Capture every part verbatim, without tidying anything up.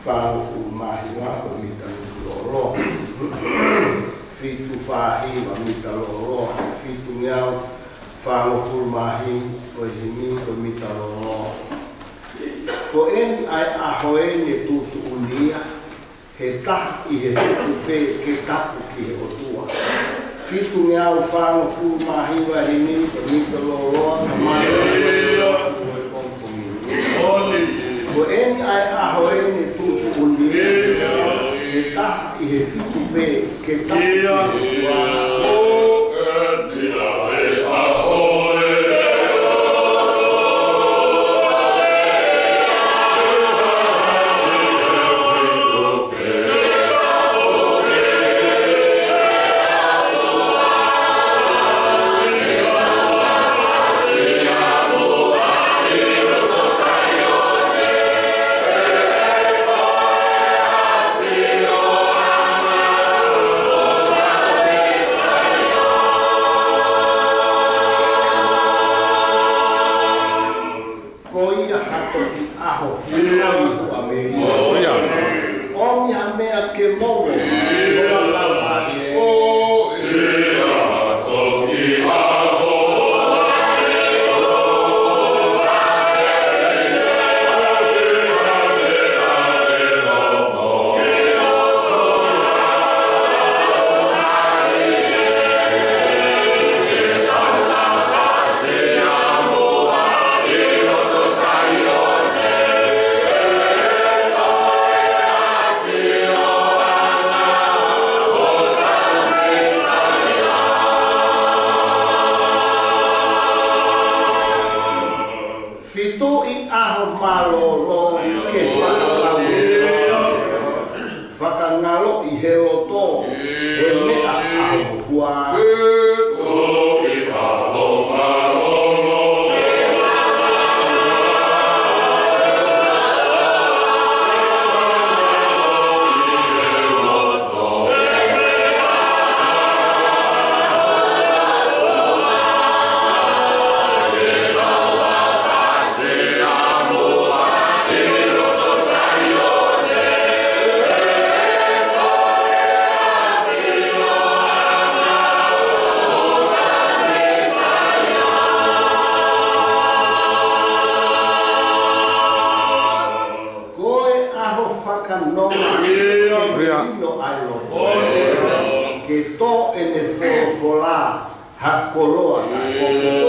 fāngofulu mā hiva ko e mita lōloa. Fitu fā hiva mita lōloa. Fitungeau fāngofulu mā hiva ko e himi ko e mita lōloa. Ko eni ʻa e ʻaho eni ʻe tuʻutuʻuni ia, he taha ʻi he fitu pē ke tapu ki he ʻOtua. Fitungeau fāngofulu mā hiva himi ko e mita lōloa, ka mai ko e pongipongi. Ko eni ʻa e ʻaho eni ʻe tuʻutuʻuni ia, he taha ʻi he fitu pē ke tapu ki he ʻOtua. Ko ia ha toki ʻaho fua ʻi ʻAmelika. ʻOmi ha meʻa ke momo. Fitu ʻi ʻaho mālōlō ke fakangaloʻi, fakangaloʻi he loto, he meʻa ʻaho fua. Ko e ʻaho fakanonga ke ʻilo ʻa e loto, ke tō ʻene folofola ha koloa naʻe koko.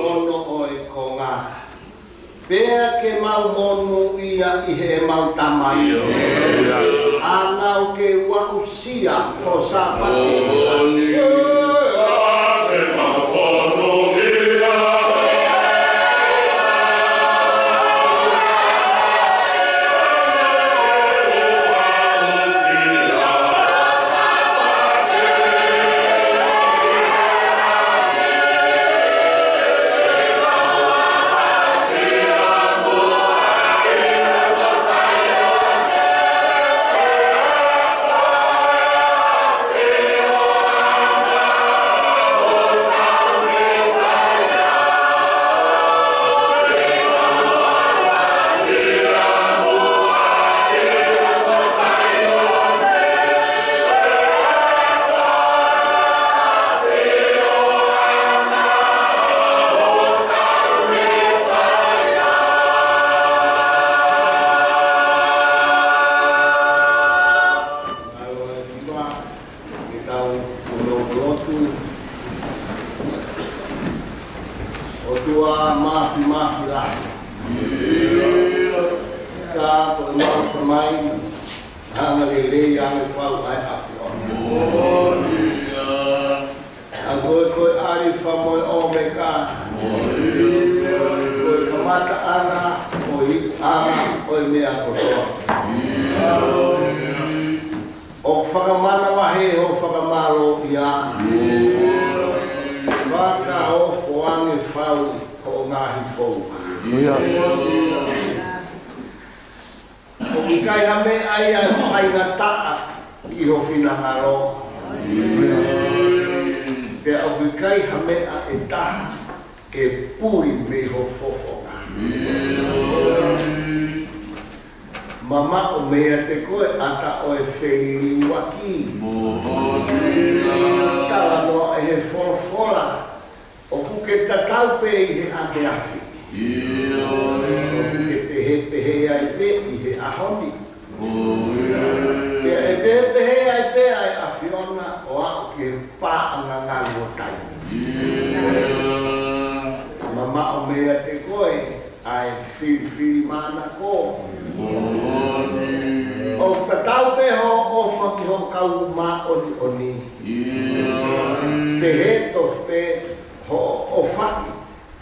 Ono ʻo e konga. Pea ke mau monūʻia ʻi heʻemau Tamai, ʻa ia naʻa ke aʻusia ho Sāpate. Ke tau lotu. ʻOtua Māfimafi lahi, ka ko ʻemau Tamai, hanga lelei ange fau ai ʻa e ʻAfiona. Hanga Ko e, ko e ʻAlifa mo e ʻOmeka. Ko e kamataʻanga, ko e iʻuʻanga ʻo e meʻa kotoa. ʻOku fakamanavahē hoʻo fakamālō ia. Fakaofo ange fau hoʻo ngaahi founga. ʻOku ʻikai ha meʻa ia ʻe faingataʻa ki ho finangalo. Pea ʻoku ʻikai ha meʻa ʻe taha ʻe puli mei ho fofonga. Mamaʻo meiate koe ʻata ʻo e feliliuaki. Talanoa ʻe he folofola, ʻoku ke tatau pē ʻi he ʻaneafi. ʻOku ke pehēpehē ai pē ʻi he ʻaho ni. Pea ʻe pehēpehē ai pē ʻa e ʻAfiona ʻo aʻu ki he paʻanga ngalu ʻo taimi. Mamaʻo meiate koe ʻa e filifilimānako. ʻOku tatau pē hoʻo ʻofa ki hoʻo kau māʻoniʻoni. Pehē tofu pē hoʻo ʻofaʻi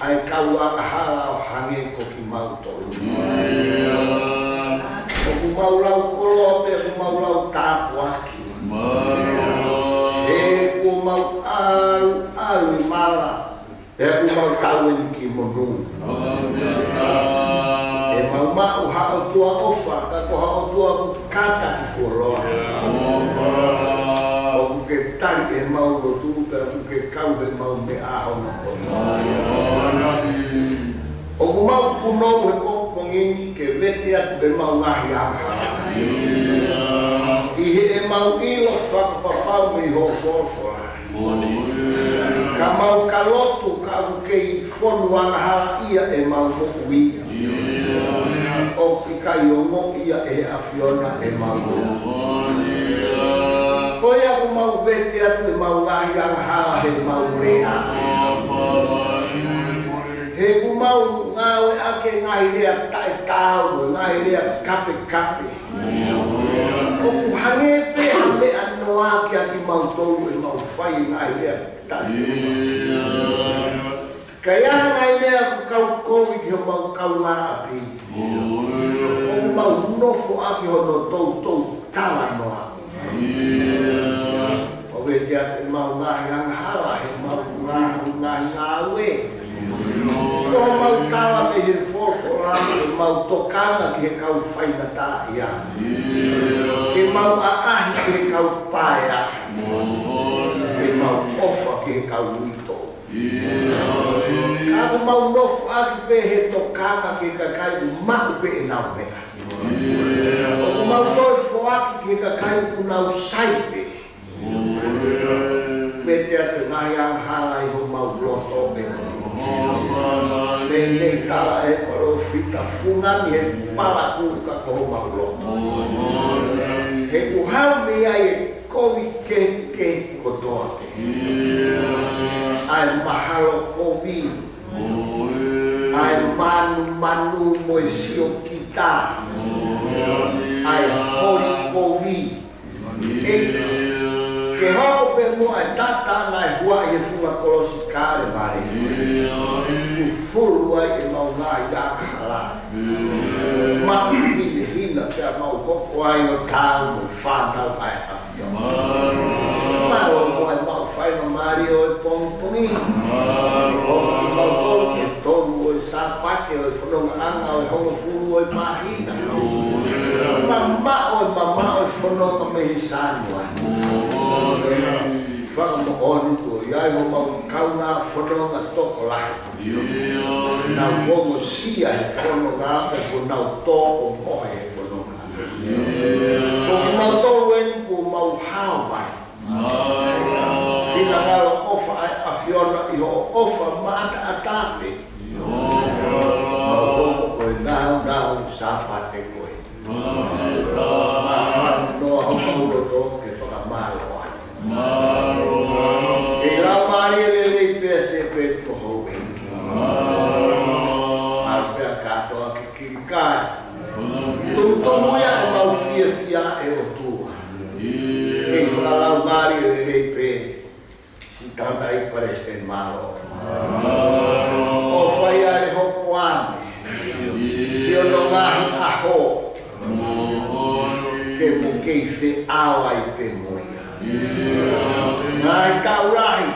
ʻa e kau angahala ʻo hangē ko kimautolu. ʻOku mau lau koloa pea ʻoku mau lau tāpuaki. He kuo mau ʻalu, ʻalu ʻi mala, pea ʻoku mau tau eni ki monū. ʻE mau maʻu ha ʻOtua ʻofa, ka ko ha ʻOtua ʻoku kātaki fuoloa. ʻOku ke tali ʻemau lotu, pea ʻoku ke kau he mau meʻa hono kotoa. ʻOku mau punou he pongipongi ni ke vete atu ʻemau ngaahi angahala. ʻI heʻemau ʻilo fakapapau mei hoʻo folofola, ka mau ka lotu ka ʻoku kei fonu angahala ia ʻemau moʻui. ʻOku ʻikai ongoʻi ia ʻe he ʻAfiona ʻemau moʻui. Ko ia ʻoku mau vete atu ʻemau ngaahi angahala heʻemau lea. He ʻoku mau ngāueʻaki e ngaahi lea taʻetaau, ngaahi lea kapekape. ʻOku hangē pē ha meʻa noa kiate kimautolu ʻemau fai e ngaahi lea taʻe. Ka ʻi ai ha ngaahi meʻa ʻoku kau kovi ki homau kaungāʻapi, ʻoku mau nofoʻaki hono toutou talanoa. ʻOku vete atu ʻemau ngaahi angahala heʻemau ngaahi, ngaahi ngāue. Ko homau tala mei he folofola, ke mau tokanga ki he kau faingataʻaʻia. Ke mau ʻaʻahi ki he kau paea. Ke mau ʻofa ki he kau uitou. Ka ʻoku mau nofoʻaki pē he tokanga ki he kakai ʻoku maʻu pē ʻenau meʻa. ʻOku mau toe foaki ki he kakai ʻoku nau sai pē. Vete atu e ngaahi angahala ʻi homau loto pē. Lelei tala ʻe he palōfita, fungani he palakū ka ko homau loto. He ʻoku haʻu mei ai e kovi kehekehe kotoa pē. ʻA e mahalo kovi. ʻA e mānumanu mo e siokita. ʻA e holi kovi. Ke, ke hoko pē muʻa e taʻataʻa naʻe huaʻi he funga kolosi Kalevale. Fufulu ai ʻemau ngaahi angahala. Maʻu hinehina pea mau hoko ai ʻo taau mo e fānau ʻa e ʻAfiona. Mālō muʻa ʻemau faingamālie ʻo e pongipongi. ʻOku mau tolu ke tolu ʻo e Sāpate ʻo e fonongaʻanga ʻo e hongofulu ʻo e māhina. Mamaʻo e, mamaʻo e fononga mei he Sānuali. Fakamoʻoni kuo ʻi ai homau kaungā fononga tokolahi. Nau ongosia he fononga pea kuo nau tō ʻo mohe he fononga. Ko kimautolu eni kuo mau hao mai. Finangalo ʻofa ʻa e ʻAfiona ʻi hoʻo ʻofa maʻataʻatā pē. Mau hoko ko e naunau Sāpate ko ē. Māfana noa homau loto ke fakamālō ai. Ke lau mālie lelei pea se pē ko hou eni. ʻA pea kātoa ke kilikai. Tumutumu ia ʻemau fiefia ʻe ʻOtua. Ke fakalaumālie lelei pē. Siʻi Tangataʻeiki Palesiteni, mālō. ʻOfa ʻi he hopoate, siʻono ngaahi ʻaho, ke mou kei feʻao ai pē mo ia. Ngaahi taʻu lahi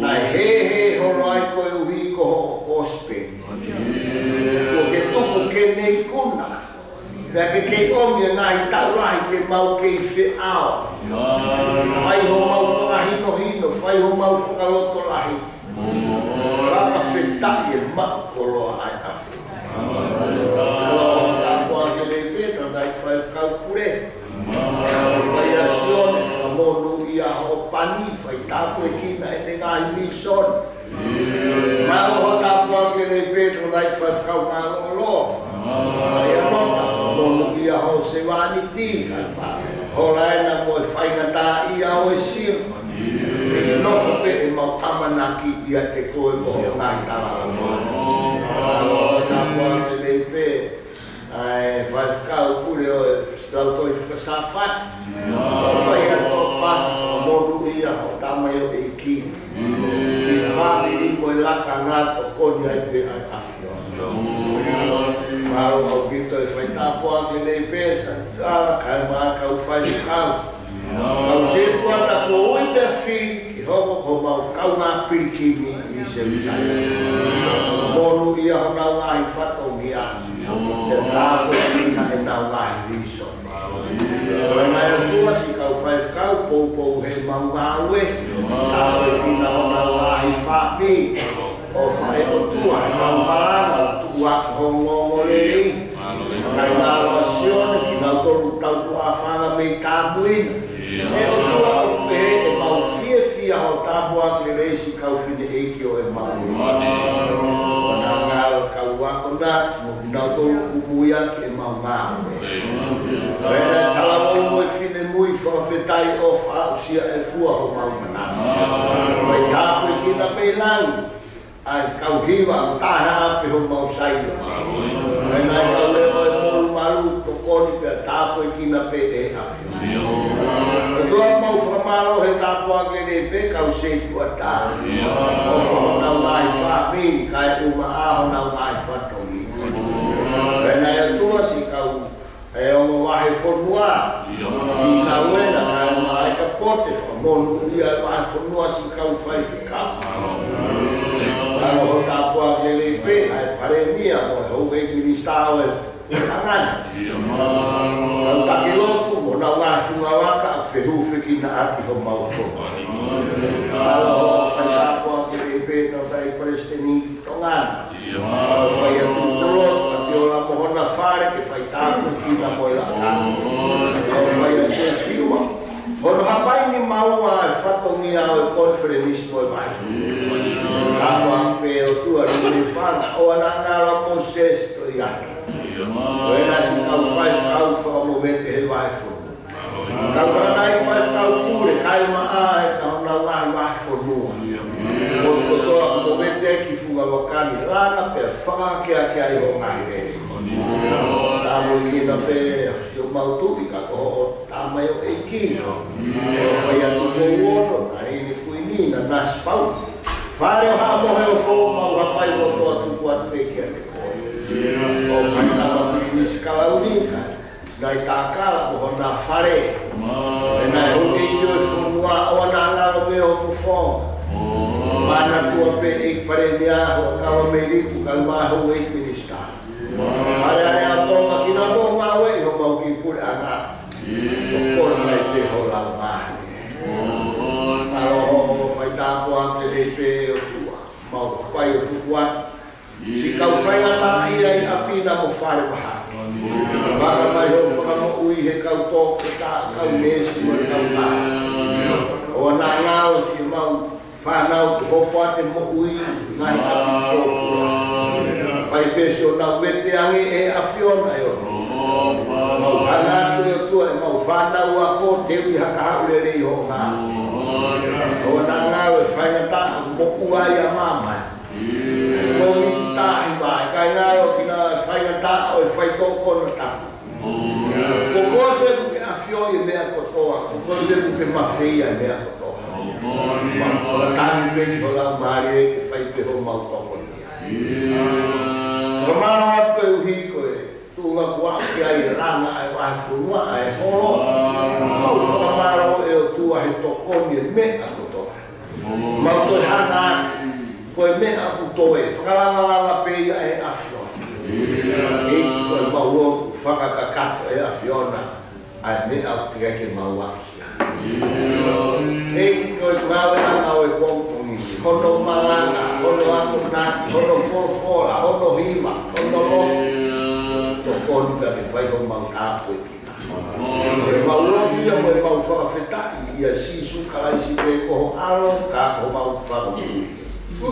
naʻe hēhē holo ai koeʻuhi ko hoʻo kosipeli. Kuo ke tuku ke ne ikuna. Pea ke kei ʻomi e ngaahi taʻu lahi ke mau kei feʻao. Fai homau fakahinohino, fai homau fakalotolahi. Fakafetaʻi e maʻu koloa ʻa e ʻAfiona. Mālō hoʻo tāpuaki lelei pē, Tangataʻeiki Faifekau Pule. Fai ʻa Sione, fakamonūʻia hoʻo pani, fai tāpuekina ʻene ngaahi mīsoni. Mālō hoʻo tāpuaki lelei pē, Tangataʻeiki Faifekau Mālōlō. Fai ʻa Nota, fakamonūʻia hoʻo sevāniti, kae pā. Hola ena mo e faingataʻaʻia ʻo e sio. Nofo pē ʻemau ʻamanaki ʻiate koe mo hoʻo ngaahi talalofa. Mālō hoʻo tāpuaki lelei pē, ʻa e Faifekau Pule ʻo e Lautohi Fakasāpate. Fai ʻa Topasi, fakamonūʻia hoʻo tamaioʻeiki. Fāmili mo e lakanga, tokoni ai pē ʻa e ʻAfiona. Mālō ʻaupito e fai tāpuaki lelei pē, Sānitala, kae ʻumaʻā kau faifekau. Kau sētuata kuo ui pea fili ke hoko ko homau kaungā pilikimi ʻi Selusalema. Monūʻia honau ngaahi fatongia. Pea tāpuekina ʻenau ngaahi mīsoni. Ko e ngaahi ʻOtua, siʻi kau faifekau, poupou heʻemau ngāue. Tāpuekina honau ngaahi fāmili. ʻOfa ʻe ʻOtua, ʻemau malanga, tuʻuaki ho ongoongolelei. Kae mālō ʻa Sione, kinautolu tautuʻa fanga mei Tāpuina. ʻE ʻOtua, ʻoku pehē ʻemau fiefia hoʻo tāpuaki lelei siʻi kau fineʻeiki ʻo ʻemau. Ko e ngaahi kau akonaki, mo kinautolu ʻoku muiaki ʻemau ngāue. Ko e ngaahi talavou mo e finemui, fakafetaʻi ʻofa aʻusia ʻe fua homau manava. Fai tāpuekina mei langi ʻa e kau hiva ʻoku taha pē homau Saione. Ko e ngaahi kau leʻo ʻo e molumalu, tokoni pea tāpuekina pē ʻe he ʻAfiona. ʻOtua, mau fakamālō he tāpuaki lelei pē kau sētuata. ʻOfa honau ngaahi fāmili, kae ʻumaʻā honau ngaahi fatongia. Ko e ngaahi ʻOtua, siʻi kau ʻe ongo vahefonua, siʻi kau ena, kae ʻumaʻā e kapote, fakamonūʻia e vahefonua, siʻi kau faifekau. Mālō hoʻo tāpuaki lelei pē, ʻa e palēmia, mo e houʻeiki minisitā ʻo e puleʻanga na. Kau taki lotu, mo honau ngaahi fungavaka, fehufi kinautolu ʻaki homau fonua. Mālō hoʻo fai tāpuaki lelei pē, Tangataʻeiki Palesiteni Tonga na. Fai atu e lotu ʻa Tiola mo hona fale ke fai tāpuekina mo e lakanga. Fai ʻa Siosiua. Hono hapai ni maua e fatongia ʻo e konifelenisi mo e vahefonua. Tāpuaki pē ʻOtua ni me fana ʻo ana ngala Mōsese Toiaki. Ko ena siʻi kau faifekau fakamovete he vahefonua. Kau tangataʻeiki faifekau pule, kae ʻumaʻā e kau nau ngaahi vahefonua. Ko e kotoa ʻoku movete ki he fungavaka ni, langa pea fakaakeake ai ho ngaahi lelei. Tāpuekina pē siʻomau tuʻi kae ko hoʻo tamaioʻeiki. Fai atu ko Uono, Taʻahine Kuini, Nanasipauʻu. Fale ʻo Haʻa Moheofo, mau hapai kotoa tuku atu pē kiate koe. Ko e fai tama Pilinisi Kalauni, kae Sinaitakala mo hona fale. Ko e ngaahi houʻeiki ʻo e fonua, ʻoua naʻa ngalo mei ho fofonga. Manatua pē ʻEiki Palēmia, Huʻakavameiliku, kae ʻumaʻā e houʻeiki minisitā. Fale Alea ʻo Tonga, kinautolu ʻoku ngāue ʻi homau kiʻi puleʻanga. Tokoni mai pē ho Laumālie. Mālō hoʻo fai tāpuaki lelei pē ʻOtua. Mau hapai ʻo tuku atu siʻi kau faingataʻaʻia ʻi ʻapi na mo fale mahaki. Maka mai hoʻo fakamoʻui he kau toketā, kau neesi mo e kau taha. ʻOua naʻa ngalo siʻemau fānau ʻoku hopo atu e moʻui ngaahi ʻapi pōpula. Fai pē siʻonau vete ange ʻe ʻAfiona ʻe ʻOtua. Mau hanga atu ʻe ʻOtua ʻemau fānau ako, teuʻi ha kahaʻu lelei hoʻo ngāue. ʻOua naʻa ngalo e faingataʻa ʻoku moʻua ai ʻa māmani. Ko e miti tahi mai, kae ngalo kinaua e faingataʻa ʻo e faitoʻo konatapu. Ko koe pē ʻoku ke ʻafioʻi e meʻa kotoa, ko koe pē ʻoku ke mafeia e meʻa kotoa. Mau fakatali pē ki ho Laumālie ke fai pē homau tokoni. Fakamālō atu koeʻuhi ko e tuʻunga kuo aʻu ki ai e langa ʻa e vahefonua, ʻa e holo. Mau fakamālō ʻe ʻOtua he tokoni e meʻa kotoa. Mau toe hanga ko e meʻa ʻoku toe fakalavalava pē ia ʻe he ʻAfiona. ʻEiki, ko e mau ō ʻo fakakakato ʻe he ʻAfiona ʻa e meʻa ʻoku teʻeki ke mau aʻusia. ʻEiki, ko e ngāue ʻa e ngāue pongipongi ni, hono malanga, hono akonaki, hono folofola, hono hiva, hono lotu. Tokoni ka ke fai homau tāpuekina. Ko e mau lotu ia, ko e mau fakafetaʻi ʻia Sīsū Kalaisi pē ko ho ʻAlo, ka ko homau Fakamoʻui. Ko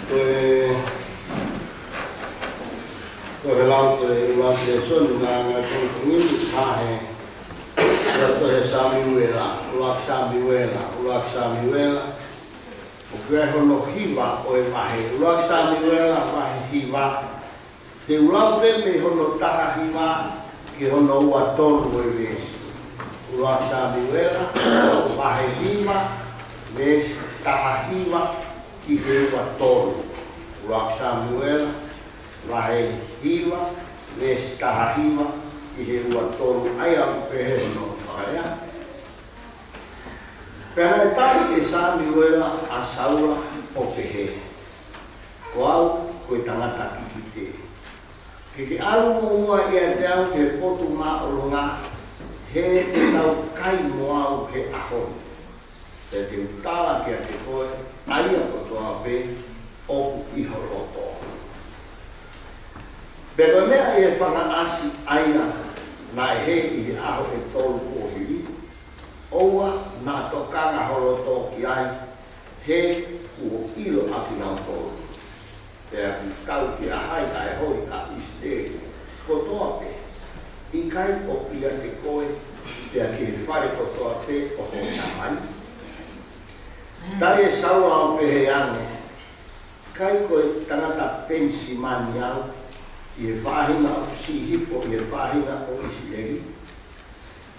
e, ko e lau ko e ʻuluaki lēsoni ʻo e ngaahi pongipongi ni, ʻa e, ko e tohi Samiuela, ʻuluaki Samiuela, ʻuluaki Samiuela. ʻOku ʻi ai hono hiva ʻo e vahe, ʻuluaki Samiuela vahe hiva. Te u lau pē mei hono taha hiva ki hono ua tolu ʻo e veesi. ʻUluaki Samiuela, vahe hiva, veesi taha hiva ki he ua tolu. ʻUluaki Samiuela, vahe hiva, veesi taha hiva ki he ua tolu, ʻa ia ʻoku pehē hono fakalea. Pea naʻe tali ʻe Samiuela ʻa Saula ʻo pehē, Ko au ko e tangata kikite. Ke ke ʻalu muʻomuʻa ʻiate au ki he potu māʻolunga, he te tau kai mo au he ʻaho ni. Pea te u tala kiate koe ʻa ia kotoa pē ʻoku ʻi ho loto. Pea ko e meʻa ʻi he fanga ʻasi ʻa ia naʻe hē ʻi he ʻaho ʻe tolu kuo hili, ʻoua naʻa tokanga ho loto ki ai, he kuo ʻilo ʻa kinautolu. Pea kuo tautea hai ʻa e holi ʻa ʻIsileli kotoa pē, ʻikai ʻoku ʻiate koe, pea ki he fale kotoa pē ʻo hoʻo tamai? Tali ʻe Saula ʻo pehē ange, ʻIkai ko e tangata Penisimani au, ʻi he faʻahinga ʻoku siʻi hifo ʻi he faʻahinga ʻo ʻIsileli?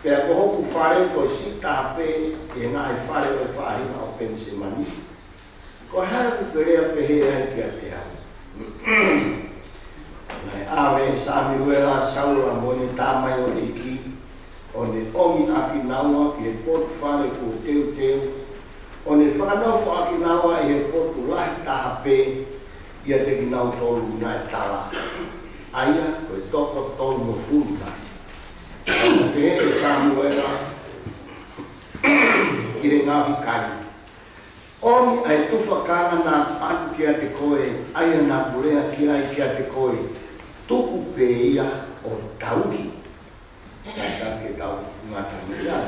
Pea ko hoku fale ko e siʻi taha pē ʻi he ngaahi fale ʻo e faʻahinga ʻo Penisimani. Ko e hā ʻoku ke lea pehē ai kiate au? Naʻe ʻave ʻe Samiuela ʻa Saula mo ʻene tamaioʻeiki, ʻo ne ʻomi ʻa kinaua ki he potu fale kuo teuteu, ʻo ne fakanofo ʻa kinaua ʻi he potu lahi taha pē ʻiate kinautolu naʻe tala, ʻa ia ko e toko tolungofulu taha. Pea pehē ʻe Samiuela ki he ngaahi kai, ʻOmi ʻa e tufakanga naʻa ku ʻatu kiate koe, ʻa ia naʻa ku lea ki ai kiate koe, tuku pē ia ʻo tauhi. Kae ʻikai ke tau ngata mei ai.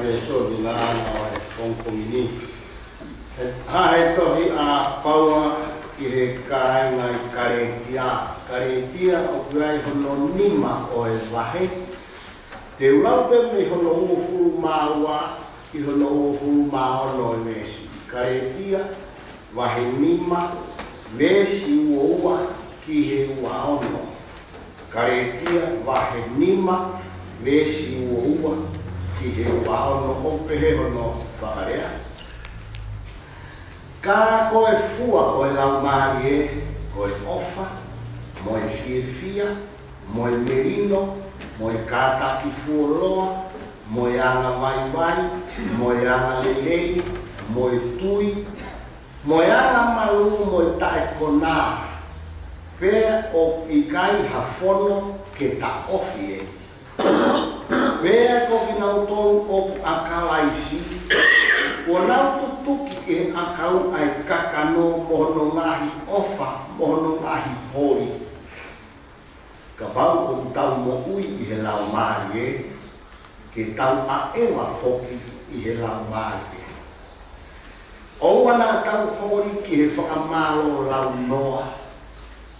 Lēsoni ʻa e pongipongi ni. He, ʻa e tohi ʻa Paula ki he kāinga ʻi Kalētia. Kalētia ʻoku ʻi ai hono nima ʻo e vahe. Te u lau pē mei hono uofulu mā ua ki hono uofulu mā ono ʻo e veesi. Kalētia, vahe nima, veesi ua ua ki he ua ono. Kalētia, vahe nima, veesi ua ua ki he ua ono, ʻoku pehē hono fakalea. Ka ko e fua ʻo e Laumālie, ko e ʻofa, mo e fiefia, mo e melino, mo e kātaki fuoloa, mo e anga vaivai, mo e anga lelei, mo e tui, mo e anga malū, mo e taʻekonā, pea ʻoku ʻikai ha fono ke taʻofi ʻe ia. Pea ko kinautolu ʻoku ʻa Kalaisi, kuo nau tutuki ki he ʻakau ʻa e kakano mo hono ngaahi ʻofa, mo hono ngaahi holi. Kapau ʻoku tau moʻui ʻi he Laumālie, ke tau ʻaʻeva foki ʻi he Laumālie. ʻOua naʻa tau holi ki he fakamālō launoa,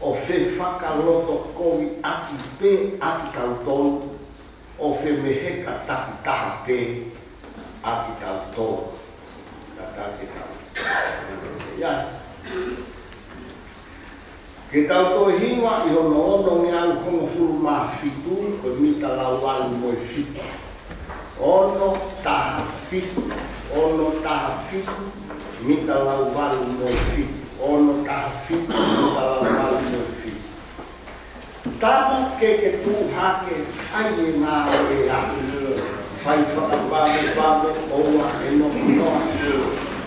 ʻo fefakalotokoviʻaki pē ʻa kitautolu, ʻo femeheka takitaha pē ʻa kitautolu. Ka ta ke tau. Ia. Ke tau toe hinga ʻi hono onongeau hongofulu mā fitu, ko e mita lauvalu mo e fitu. Ono taha fitu, ono taha fitu, mita lauvalu mo e fitu. Ono taha fitu, mita lauvalu mo e fitu. Tama ke ke tuʻu hake, fai e ngāue ʻaʻau, fai fakavavevave, ʻoua ʻe nofo noa,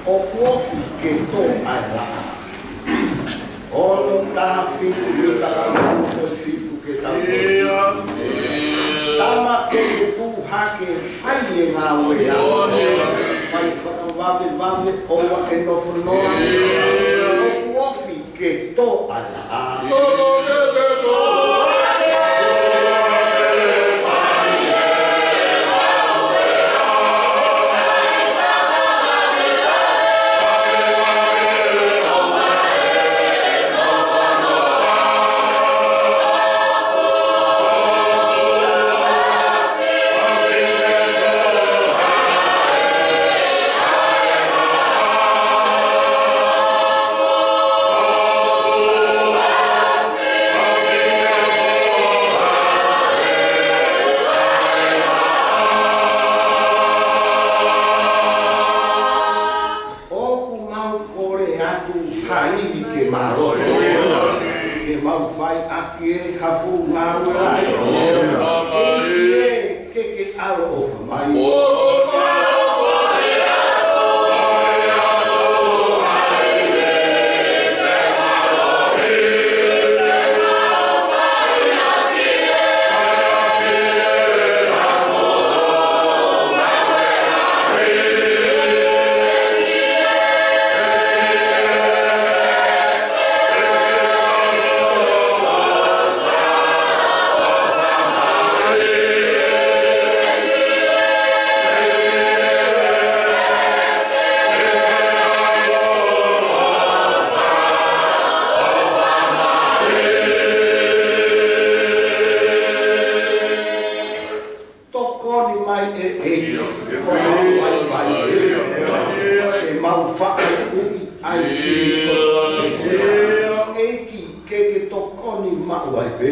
ʻoku ofi ke tō ʻa e laʻā. Ono taha fitu, mita lauvalu mo e fitu ke tau. Tama ke ke tuʻu hake, fai e ngāue ʻaʻau, fai fakavavevave, ʻoua ʻe nofo noa, ʻoku ofi ke tō ʻa e laʻā. ʻOku mau kole atu ha ivi ke mālohi, ke mau fai ʻaki ʻe ha fuʻu ngāue lahi. ʻEiki ē, ke ke ʻaloʻofa mai. Tokoni mai ʻEiki, ʻo mau ai mai, ʻe mau faʻa ui ai fili. ʻEiki, ke ke tokoni maʻu ai pē.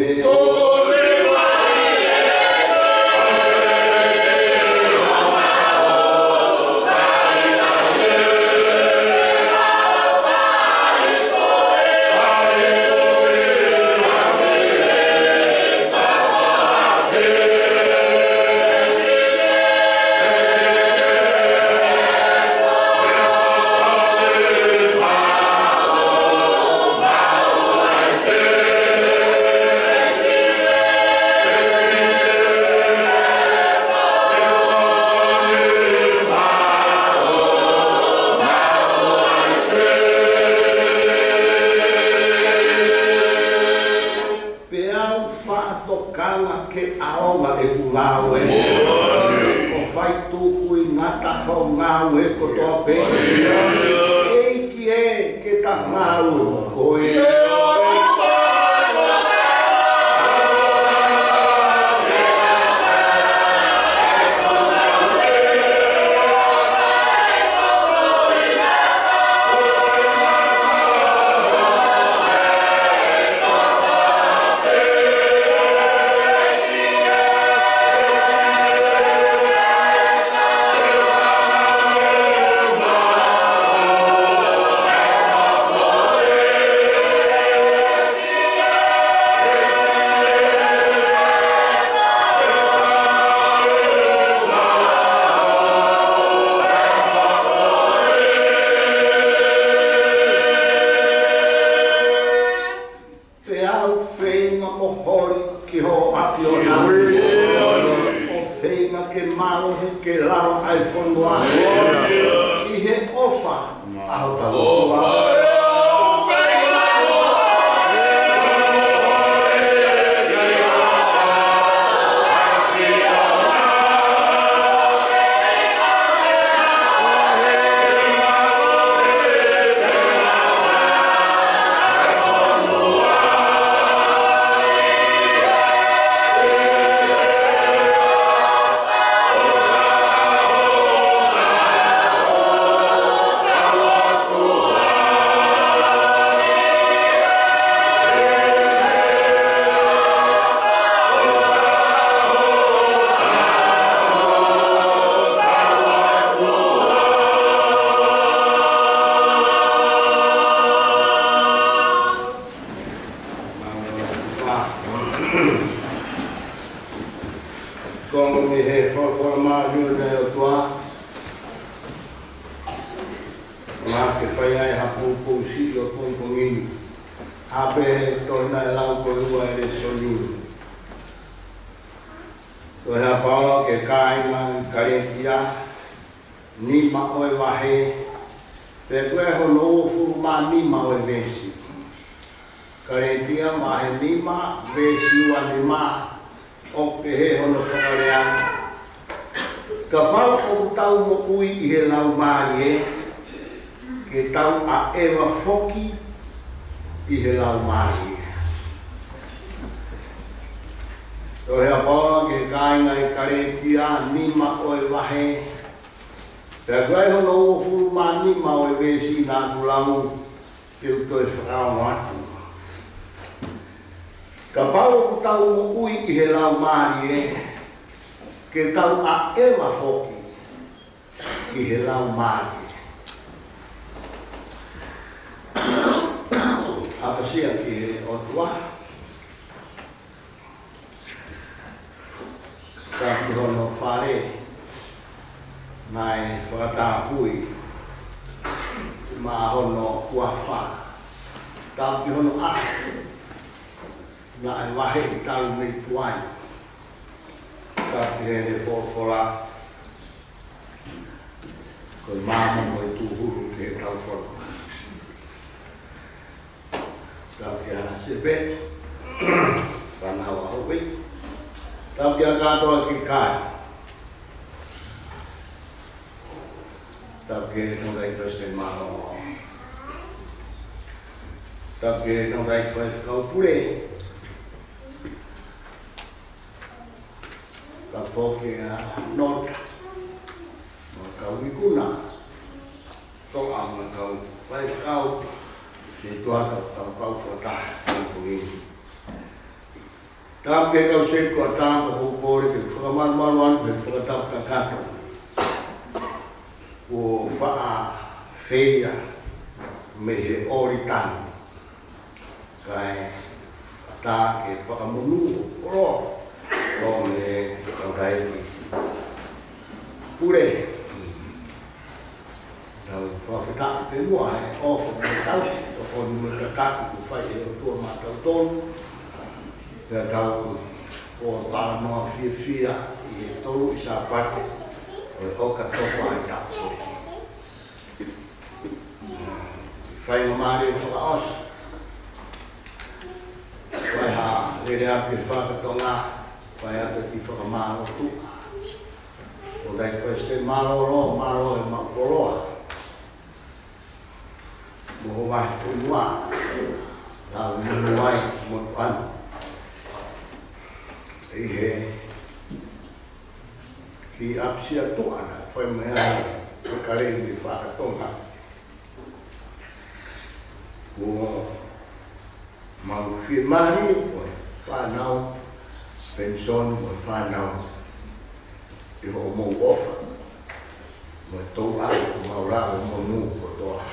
Peá u faʻa tokanga ke ʻaonga ʻeku ngāue, ʻo fai Tuku ʻi ngata hoʻo ngāue kotoa pē. ʻEiki ē, ke ta ngāue mo koe. Pea u feinga ʻo holi ki hoʻo ʻAfiona. ʻO feinga ke mālohi ke lava ʻa e fonua. ʻI he ʻofa ʻa hotau ʻOtua. Konga mei he folofola māʻoniʻoni ʻa e ʻOtua, naʻa ke fai ai ha poupou siʻi ʻo e pongipongi ni. ʻA pē he tohi naʻe lau ko e ua ʻo e lēsoni. Ko e Tohi ʻa Paula ki he kāinga ʻi Kalētia, nima ʻo e vahe, pea ko e hono uofulu mā nima ʻo e veesi. Kalētia vahe nima, veesi ua nima, ʻoku pehē hono fakalea: Kapau ʻoku tau moʻui ʻi he Laumālie, ke tau ʻaʻeva foki ʻi he Laumālie. Tohi ʻa Paula ki he kāinga ʻi Kalētia, nima ʻo e vahe, pea ko e hono uofulu mā nima ʻo e veesi naʻa ku lau, ke u toe fakaongo atu. Kapau ʻoku tau moʻui ʻi he Laumālie, ke tau ʻaʻeva foki ʻi he Laumālie. ʻApasia ki he ʻOtua. Tapu ki hono fale naʻe fakatapui maʻa hono huafa. Tapu ki hono ʻaho naʻe vaheʻi talu mei tuai. Tapu ki heʻene folofola, ko e maama mo e tūhulu ki heʻetau fonua. Tapu kia Sepeti, fānau ʻa Hoʻi. Tapu kia kātoa ki kai. Tapu ki he Tangataʻeiki Palesiteni Mālōlō. Tapu ki he Tangataʻeiki Faifekau Pule. Tapu foki kia Nota, mo e kau ikuna, Toʻa mo e kau faifekau, ke tuata kau kau fakataha, kau pungini. Tapu ki he kau sētuata, ko hoʻo kole ke fakamalumalu atu he fakatapu kakato kuo faʻa feia mei he ʻōlita ni. Kae ʻatā ke fakamonū ʻo koloa, ʻo mei he Tangataʻeiki Pule. Tau fakafetaʻi pē muʻa he ʻofa mo e tau, ʻofa mo e tataki kuo fai ʻe he ʻOtua maʻatautolu. Pea tau ō talanoa fiefia ʻi he tolu ʻi Sāpate ʻo e ʻOkatopa ʻi he taʻu ko eni. Faingamālie fakaʻosi. Fai ha lele atu ki he fakatonga, fai atu ki fakamālō tuʻa. Ko tai ko este mālōlō, mālō e mau koloa. Mo ho vahe fonua. Lau manu ai, mo tuan. ʻI he, ki ʻapisia tuʻa na, fai mai ai, ko kale mi fakatonga. Kuo mau fiemālie, ko e fānau, penisoni, mo e fānau. ʻI hoʻomou ʻofa, mo e tō ʻa, mo mau la, mo mou kotoa.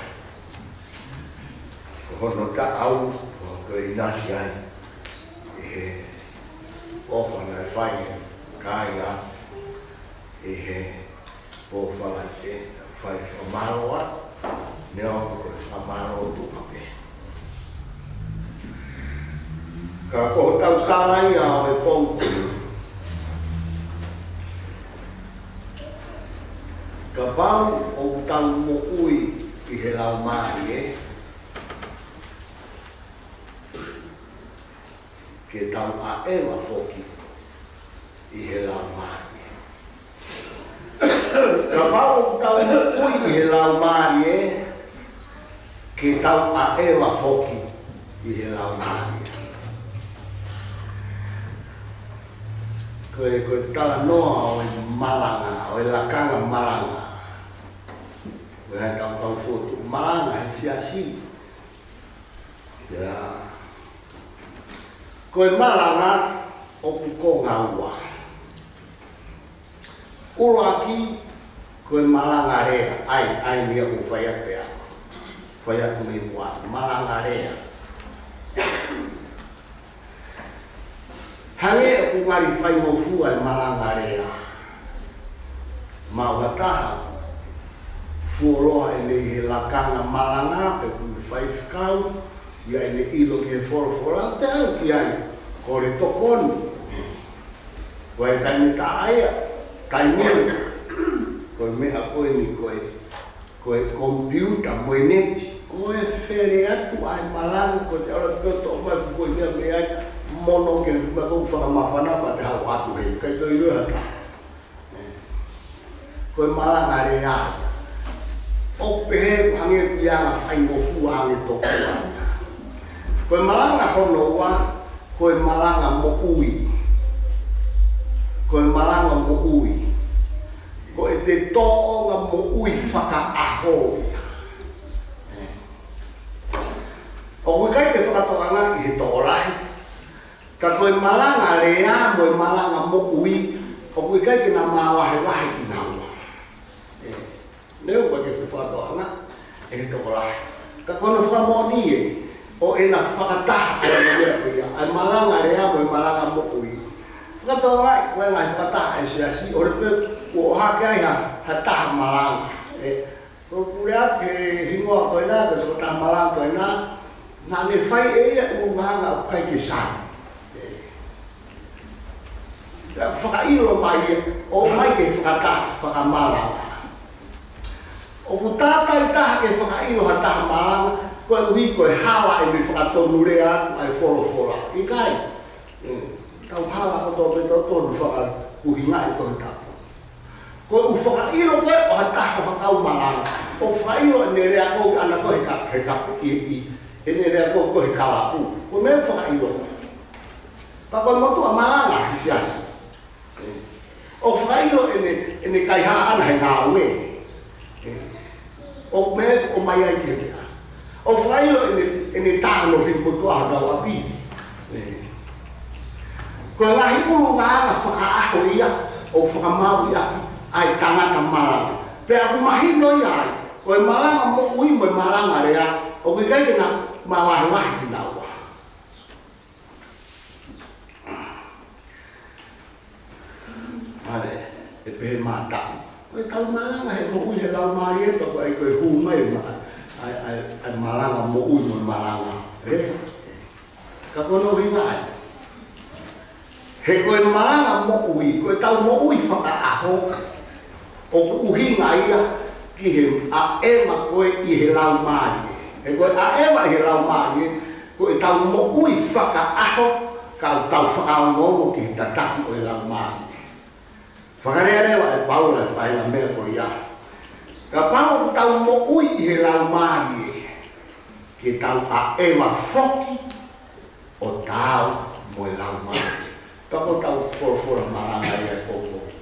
Ko hono taʻau, ko e ʻinasi ai. ʻI he ʻofa naʻe fai, kāinga, ʻi he ʻo Falaite, fai fakamālō atu, neongo ko e fakamālō tuʻa pē. Ka ko hotau tala ia ʻo e pongipongi. Kapau ʻoku tau moʻui ʻi he laumālie, ke tau ʻaʻeva foki ʻi he laumālie. Kapau ʻoku tau moʻui ʻi he laumālie, ke tau ʻaʻeva foki ʻi he laumālie. Ko e, ko e talanoa ʻo e malanga, ʻo e lakanga malanga. Ko e tau tau fotu malanga he siasi. ʻIa. Ko e malanga ʻoku konga ua. ʻUluaki, ko e malanga lea, ʻai, ʻai ni ʻoku fai atu pea. Fai atu mei mua, malanga lea. Hangē ʻoku ngali faingofua e malanga lea. Maʻu ha taha, fuoloa ʻene ʻi he lakanga malanga, pe ko e faifekau, ʻi ai ʻene ʻilo ki he folofola, te au ki ai, ko e tokoni. Ko e taimi tā ia, taimi, ko e meʻa ko eni ko e, ko e komipiuta mo e neti, ko e fele atu ai malanga, ko e te ala pio to mai ko e ia me ai, mono ke ma ko fakamafana pa te hau atu he, kai to ilo ata. Ko e malanga lea. ʻOku pehē hangē ʻoku ʻi ai ha faingofua ange tokua. Ko e malanga hono ua, ko e malanga moʻui. Ko e malanga moʻui. Ko e te tōʻonga moʻui fakaʻaho ia. ʻOku ʻikai ke fakatokangaʻi he tokolahi. Ka ko e malanga lea mo e malanga moʻui, ʻoku ʻikai ke na māvahevahe kinaua. ʻE, neongo ke fakatokangaʻi he tokolahi. Ka ko hono fakamoʻoni ē, ʻo ʻena fakataha ʻa e meʻa ko ia, ʻa e malanga lea mo e malanga moʻui. Fakatokangaʻi, ko e ngaahi fakataha ʻa e siasi, ʻo le pe, ʻoku ʻohake ai ha, ha taha malanga. ʻE, ko pule ake hingoa ko ena, ko e taha malanga ko ena, naʻa ne fai ʻe ia ʻulungaanga ʻoku ʻikai ke sai. ʻE, fakaʻilo mai ia, ʻo mai ke fakataha, fakamalanga. ʻOku tātai taha ke fakaʻilo ha taha malanga, koeʻuhi ko e hala ʻene fakatonu lea atu ʻa e folofola. ʻIkai, ʻe, tau hala kotoa pē tau tonu fakakuhingaʻi Tohi Tapu. Ko e ʻū fakaʻilo ko ē ʻo ha taha ʻo ha kau malanga. ʻOku fakaʻilo ʻene lea ko ē ʻana ko ē he ka-, he kapu ʻi, ʻi, ʻene lea ko ē ko ē he kalapu. Ko e meʻa ʻoku fakaʻilo. Ka ko e motuʻa malanga he siasi. ʻOku fakaʻilo ʻene, ʻene kaihaʻa ʻana he ngāue. ʻOku meʻa ʻoku ʻomai ai ke meʻa. ʻOku fakaʻilo ʻene, ʻene taha no fili motuʻa hotau ʻapi. Ko e ngaahi ʻulungaanga fakaʻaho ia ʻoku fakamaauʻi ʻaki ʻa e tangata malanga. Pea ʻoku mahino ia ai, ko e malanga moʻui mo e malanga lea, ʻoku ʻikai ke na māvahevahe kinaua. ʻAle, ʻe pehē mātaʻu. Ko e tau malanga he moʻui he laumālie, pea ko e, ko e hū mai ma, ʻa e, ʻa e, ʻa e malanga moʻui mo e malanga lea. Ka ko hono ʻuhinga ai. He ko e malanga moʻui, ko e tau moʻui fakaʻaho, ʻoku ʻuhinga ia ki he ʻaʻeva ko ē ʻi he laumālie. He ko e ʻaʻeva ʻi he laumālie, ko e tau moʻui fakaʻaho, ka tau fakaongoongo ki he tataki ʻo e laumālie. Fakalea leva ʻe Paula e faʻahinga meʻa ko ia. Kapau ʻoku tau moʻui ʻi he laumālie, ke tau ʻaʻeva foki ʻo taau mo e laumālie. Pea ko ʻetau folofola malanga ia ʻi he pō ko eni.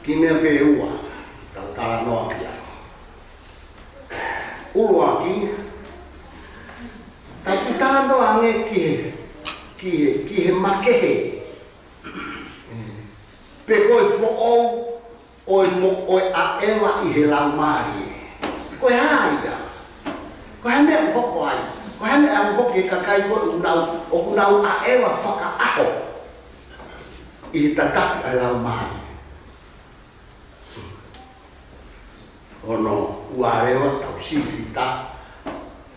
Kiʻi meʻa pē ʻe ua, tau talanoa ki ai. ʻUluaki, tau talanoa ange ki he, ki he, ki he makehe. Pe ko e foʻou ʻo e mo-, ʻo e ʻaʻeva ʻi he laumālie. Ko e hā ia? Ko e hā e meʻa ʻoku hoko ai? Ko e hā e meʻa ʻoku hoko ki he kakai ko ē ʻoku nau, ʻoku nau ʻaʻeva fakaʻaho ʻi he tataki ʻa e laumālie? Hono ua leva, tau sifita.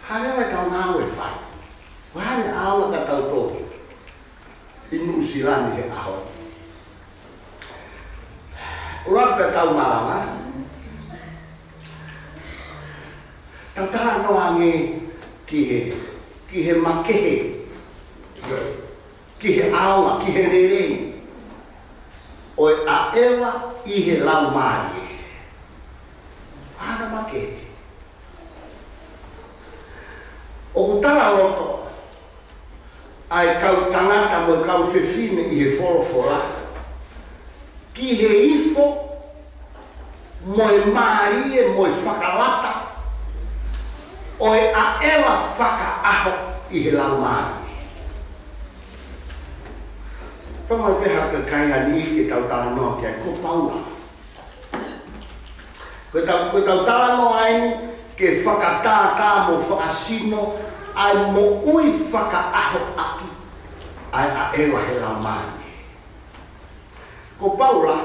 Hā leva ʻetau ngāue ʻe fai? Ko e hā e ʻaonga ka tau toki ʻi Nuʻusila ni he ʻaho ni? ʻUluaki pea tau malanga, tau talanoa ange ki he, ki he makehe, ki he ʻaonga, ki he lelei ʻo e ʻaʻeva ʻi he laumālie. Hā e makehe? ʻOku talaloto ʻa e kau tangata mo e kau fefine ʻi he folofola ki he ifo mo e mālie mo e fakalata ʻo e ʻaʻeva fakaʻaho ʻi he laumālie. Pea mo e pehē ʻa e kakai ʻa eni ke tau talanoa ki ai, ko Paula. Ko ʻetau, ko ʻetau talanoa eni ke fakatātā mo fakasino ʻa e moʻui fakaʻaho ʻaki ʻa e ʻaʻeva he laumālie. Ko Paula,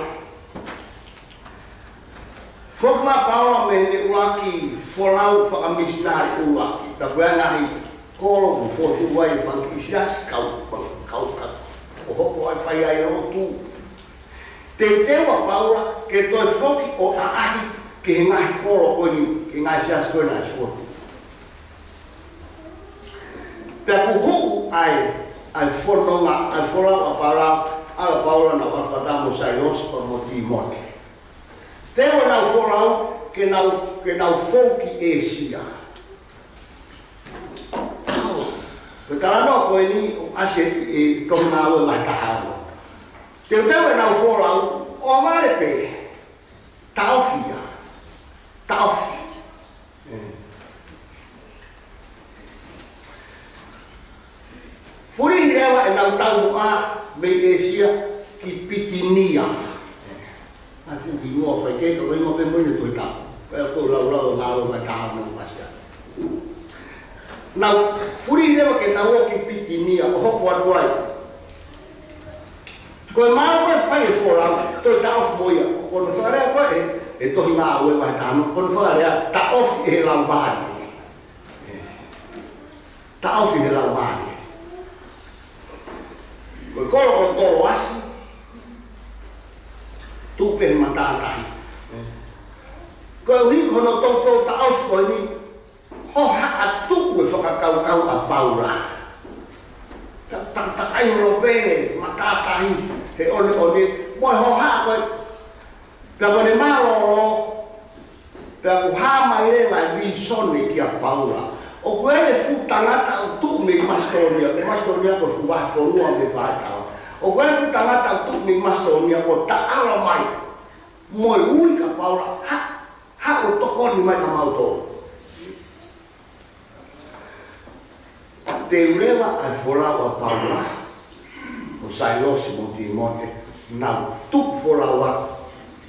foki mai ʻa Paula mei heʻene ʻuluaki folau fakamisinale ʻuluaki, pea ko e ngaahi kolo ʻoku fotu ai e fanga kiʻi siasi, kau, kau, kau, kau, ʻo hoko ai fai ai lotu. Teuteu ʻa Paula ke toe foki ʻo ʻaʻahi ki he ngaahi kolo ko eni, ki he ngaahi siasi ko ē naʻe fotu. Pea kuo hū ai ʻa e fononga, ʻa e folau ʻa Paula, ʻa Paula naʻa nau ʻalu fakataha mo Sailosi pea mo Tīmote. Teu ʻenau folau ke nau, ke nau fou ki ʻĒsia. Ko e talanoa ko eni ʻoku ʻasi ʻi he Tohi Ngāue vahe taha ono. Teuteu ʻenau folau, ʻo vale pē, taʻofi ia. Taʻofi. Fulihi leva ʻenau taumuʻa mei ʻĒsia ki Pitinia. ʻA e fuʻu hingoa faikehe, ko e hingoa pē mo ʻene tohi tapu. Pea ko e laulau ʻo e Ngāue vahe taha ono ʻoku ʻasi ai. Nau fulihi leva ke nau ō ki Pitinia ʻo hoko atu ai. Ko e mālō ko ē fai e folau, toe taʻofi mo ia. Ko hono fakalea ko ē ʻe he Tohi Ngāue vahe taha ono, ko hono fakalea taʻofi ʻe he laumālie. Taʻofi he laumālie. Ko e kolo ko Toloasi, tuʻu pē he matātahi. Koeʻuhi ko hono toutou taʻofi ko eni, hohaʻa tuʻu e fakakaukau ʻa Paula. Ka takatakai holo pē matātahi he ʻoneʻone, mo e hohaʻa ko ē, pea ko ʻene mālōlō, pea ʻoku hā mai leva e vīsone kia Paula. ʻOku ʻi ai e fuʻu tangata ʻoku tuʻu mei Masitōnia, ko Masitōnia ko e fuʻu vahefonua mei Falaitala. ʻOku ʻi ai e fuʻu tangata ʻoku tuʻu mei Masitōnia ʻoku taʻalo mai mo e ui kia Paula, ha, haʻu ʻo tokoni mai kia mautolu. Teu leva ʻa e folau ʻa Paula, ko Sailosi mo Tīmote, nau tuku folau atu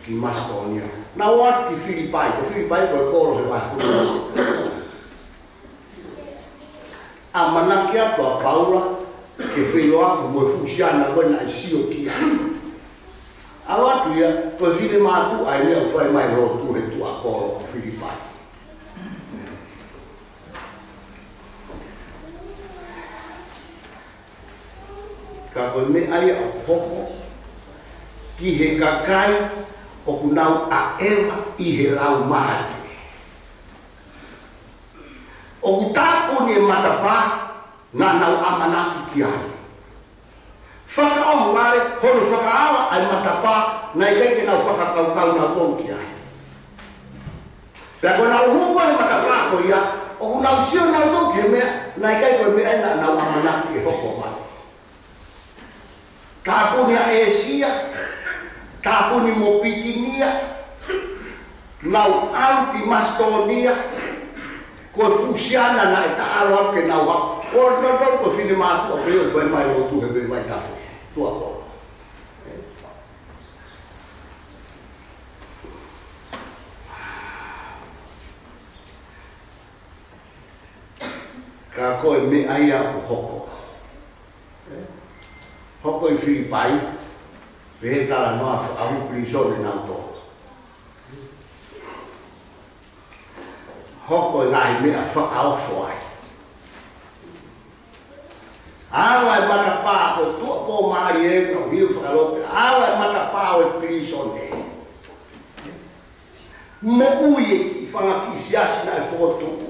ki Masitōnia. Nau ō atu ki Filipai, ko Filipai ko e kolo he vahefonua. ʻAmanaki atu ʻa Paula ke feʻiloaki mo e fuʻu siana ko ē naʻe sio ki ai. ʻAlu atu ia, ko e finemātuʻa eni ʻoku fai mai lotu he tuʻa kolo ko Filipai. Ka ko e meʻa ia ʻoku hoko ki he kakai ʻoku nau ʻaʻeva ʻi he laumālie. ʻOku tāpuni e matapā naʻa nau ʻamanaki ki ai. Fakaʻohovale hono fakaava ʻa e matapā, naʻe ʻikai ke nau fakakaukau nautolu ki ai. Pea ko ʻenau hū ko ē he matapā ko ia, ʻoku nau sio nautolu ki he meʻa, naʻe ʻikai ko e meʻa ia naʻa nau ʻamanaki ʻe hoko mai. Tāpuni ʻa ʻĒsia, tāpuni mo Pitinia, nau ʻalu ki Masitōnia, ko e fuʻu siana naʻe taʻalo atu ke nau haʻu. ʻO nau tau ko e finemātuʻa ko ia ʻoku fai mai lotu he vaitafe. Tuʻa ko. Ka ko e meʻa ia ʻoku hoko. Hoko ʻi Filipai, pehē talanoa fakaʻohovale pilīsone nautolu. Hoko e ngaahi meʻa fakaofo ai. Ava e matapā ko tuʻa pō mālie ka ʻoku hiu fakalope. Ava e matapā ʻo e pilīsone. Moʻui e kiʻi fanga kiʻi siasi naʻe fokotuʻu.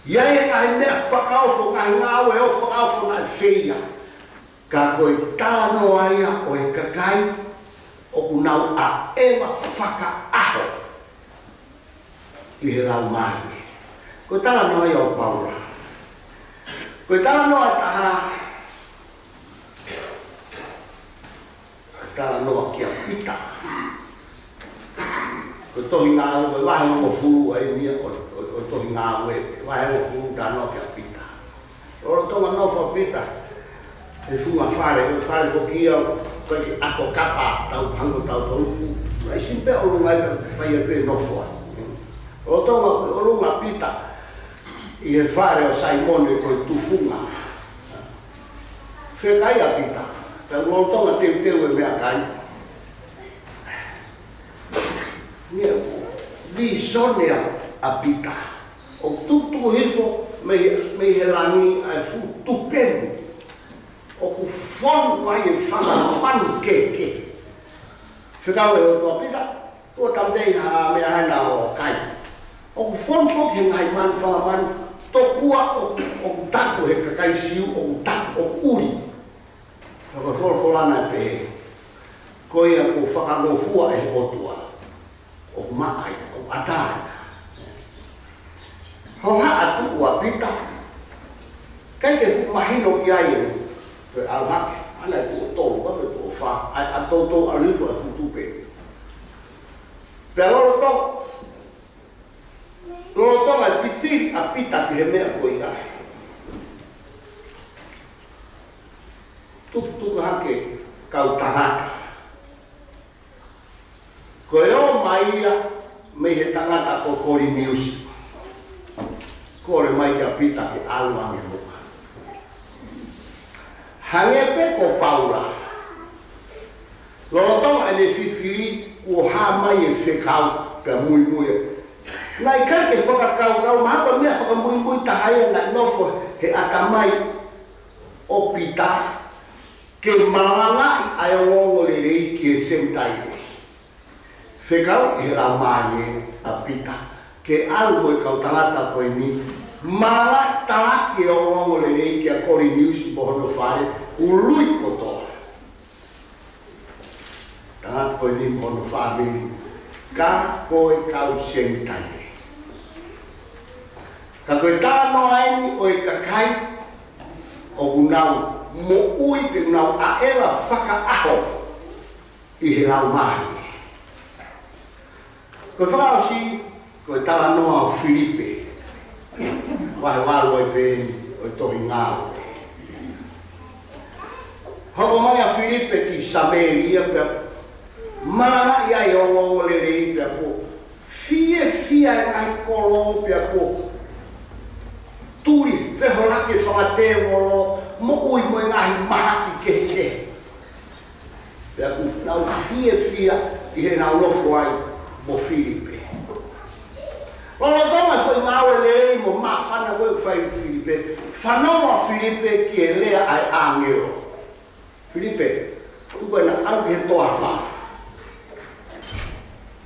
ʻI ai e ngaahi meʻa fakaofo, ngaahi ngāue ʻo fakaofo naʻe feia. Ka ko e talanoa ia ʻo e kakai ʻoku nau ʻaʻeva fakaʻaho ʻi he laumālie. Ko e talanoa ia ʻo Paula. Ko e talanoa ʻe taha, talanoa kia Pita. Ko e tohi Ngāue, ko e vahe hongofulu ʻa ia ʻo, ʻo, ʻo e tohi Ngāue, vahe hongofulu, talanoa kia Pita. Lolotonga nofo ʻa Pita he funga fale, ko e fale foki ia ʻoku ʻikai ke ʻato kapa, tau hangē ko tautolu. Naʻe ʻikai pē ʻolunga ia, fai ia pē nofo ai. Lolotonga ʻolunga ʻa Pita ʻi he fale ʻo Saimone ko e tufunga, fēkai ʻa Pita, pea lolotonga teuteu e meʻakai. Naʻe vīsone ʻa, ʻa Pita. ʻOku tukutuku hifo mei, mei he langi ʻa e fuʻu tupenu. ʻOku fonu ai e fanga manu kehekehe. Fekau e ʻOtua, Pita, kuo tau tei ha meʻa hena ʻo kai. ʻOku fonu foki he ngaahi manu, fanga manu, tokua ʻoku, ʻoku taku he kakai Siu, ʻoku taku ʻoku ʻuli. Ka ko e folofola naʻe pehē, ko ia kuo fakangofua ʻe he ʻOtua, ʻoku maʻa ia, ʻoku ʻatā ia. Hohaʻa tuʻu ʻa Pita, ʻikai ke fuʻu mahino ki ai ʻene toe ʻalu hake, ʻa ia ʻe tuʻo tolu, ʻa ia ʻe tuʻo fā, ʻa ia ʻa toutou ʻalu hifo ʻa e fuʻu tupe. Pea lolotonga, lolotonga e fifili ʻa Pita ki he meʻa ko ia, tukutuku hake kau tangata. Ko e ō mai ia mei he tangata ko Koliniusi. Kole mai kia Pita ke ʻalu ange muʻa. Hangē pē ko Paula. Lolotonga ʻene fifili kuo hā mai e fekau pea muimui. Naʻe ʻikai ke fakakaukau, mahalo ko e meʻa fakamuimui taha ia naʻe nofo he ʻatamai ʻo Pita, ke malangaʻi ʻa e ongoongolelei ki he Senitaile. Fekau ʻe he Laumālie ʻa Pita ke ʻalu mo e kau tangata ko eni, malangaʻi, talaki e ongoongolelei kia Koliniusi mo hono fale, ului kotoa. Tangata ko eni mo hono fāmili, ka ko e kau Senitaile. Ka ko e talanoa eni ʻo e kakai ʻoku nau moʻui pe ʻoku nau ʻaʻeva fakaʻaho ʻi he laumālie. Ko e fakaʻosi, ko e talanoa ʻo Filipe. Vahe valu ai pē eni ʻo e tohi Ngāue. Hoko mai ʻa Filipe ki Samēlia pea malangaʻi ai e ongoongolelei pea kuo fiefia e ngaahi kolo pea kuo tuli feholaki e fanga tēvolo, moʻui mo e ngaahi mahaki kehekehe. Pea ʻoku nau fiefia ʻi heʻenau nofo ai mo Filipe. Lolotonga e foʻi ngāue lelei mo māfana ko ē ʻoku fai ʻe Filipe, fanongo ʻa Filipe ki he lea ʻa e ʻāngelo. Filipe, tuku ē naʻa ke ʻalu ki he toafa.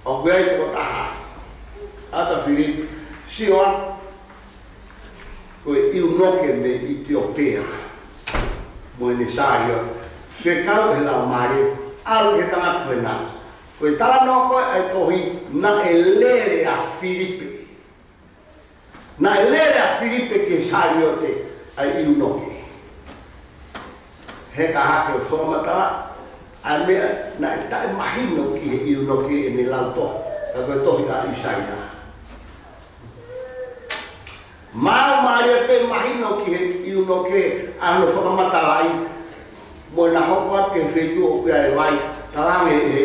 ʻOku ʻi ai e tokotaha. ʻAta Filipe, sio ā, ko e ʻiunoke mei ʻItiopea. mo ʻene saliote. Fekau ʻe he Laumālie, ʻalu ki he tangata ko ena. Ko e talanoa ko ē ʻa e tohi, naʻe lele ʻa Filipe. Naʻe lele ʻa Filipe ki he saliote ʻa e ʻiunoke. He ka hake ʻo fakamatala ʻa e meʻa naʻe taʻemahino ki he ʻiunoke ʻene lau tohi, ka ko e tohi ʻa ʻAisea. Maumau mālie pē mahino ki he ʻiunoke ʻa hono fakamatalaʻi, mo ʻena hoko atu ki he feituʻu ʻoku ʻi ai e vai, talaange ʻe he,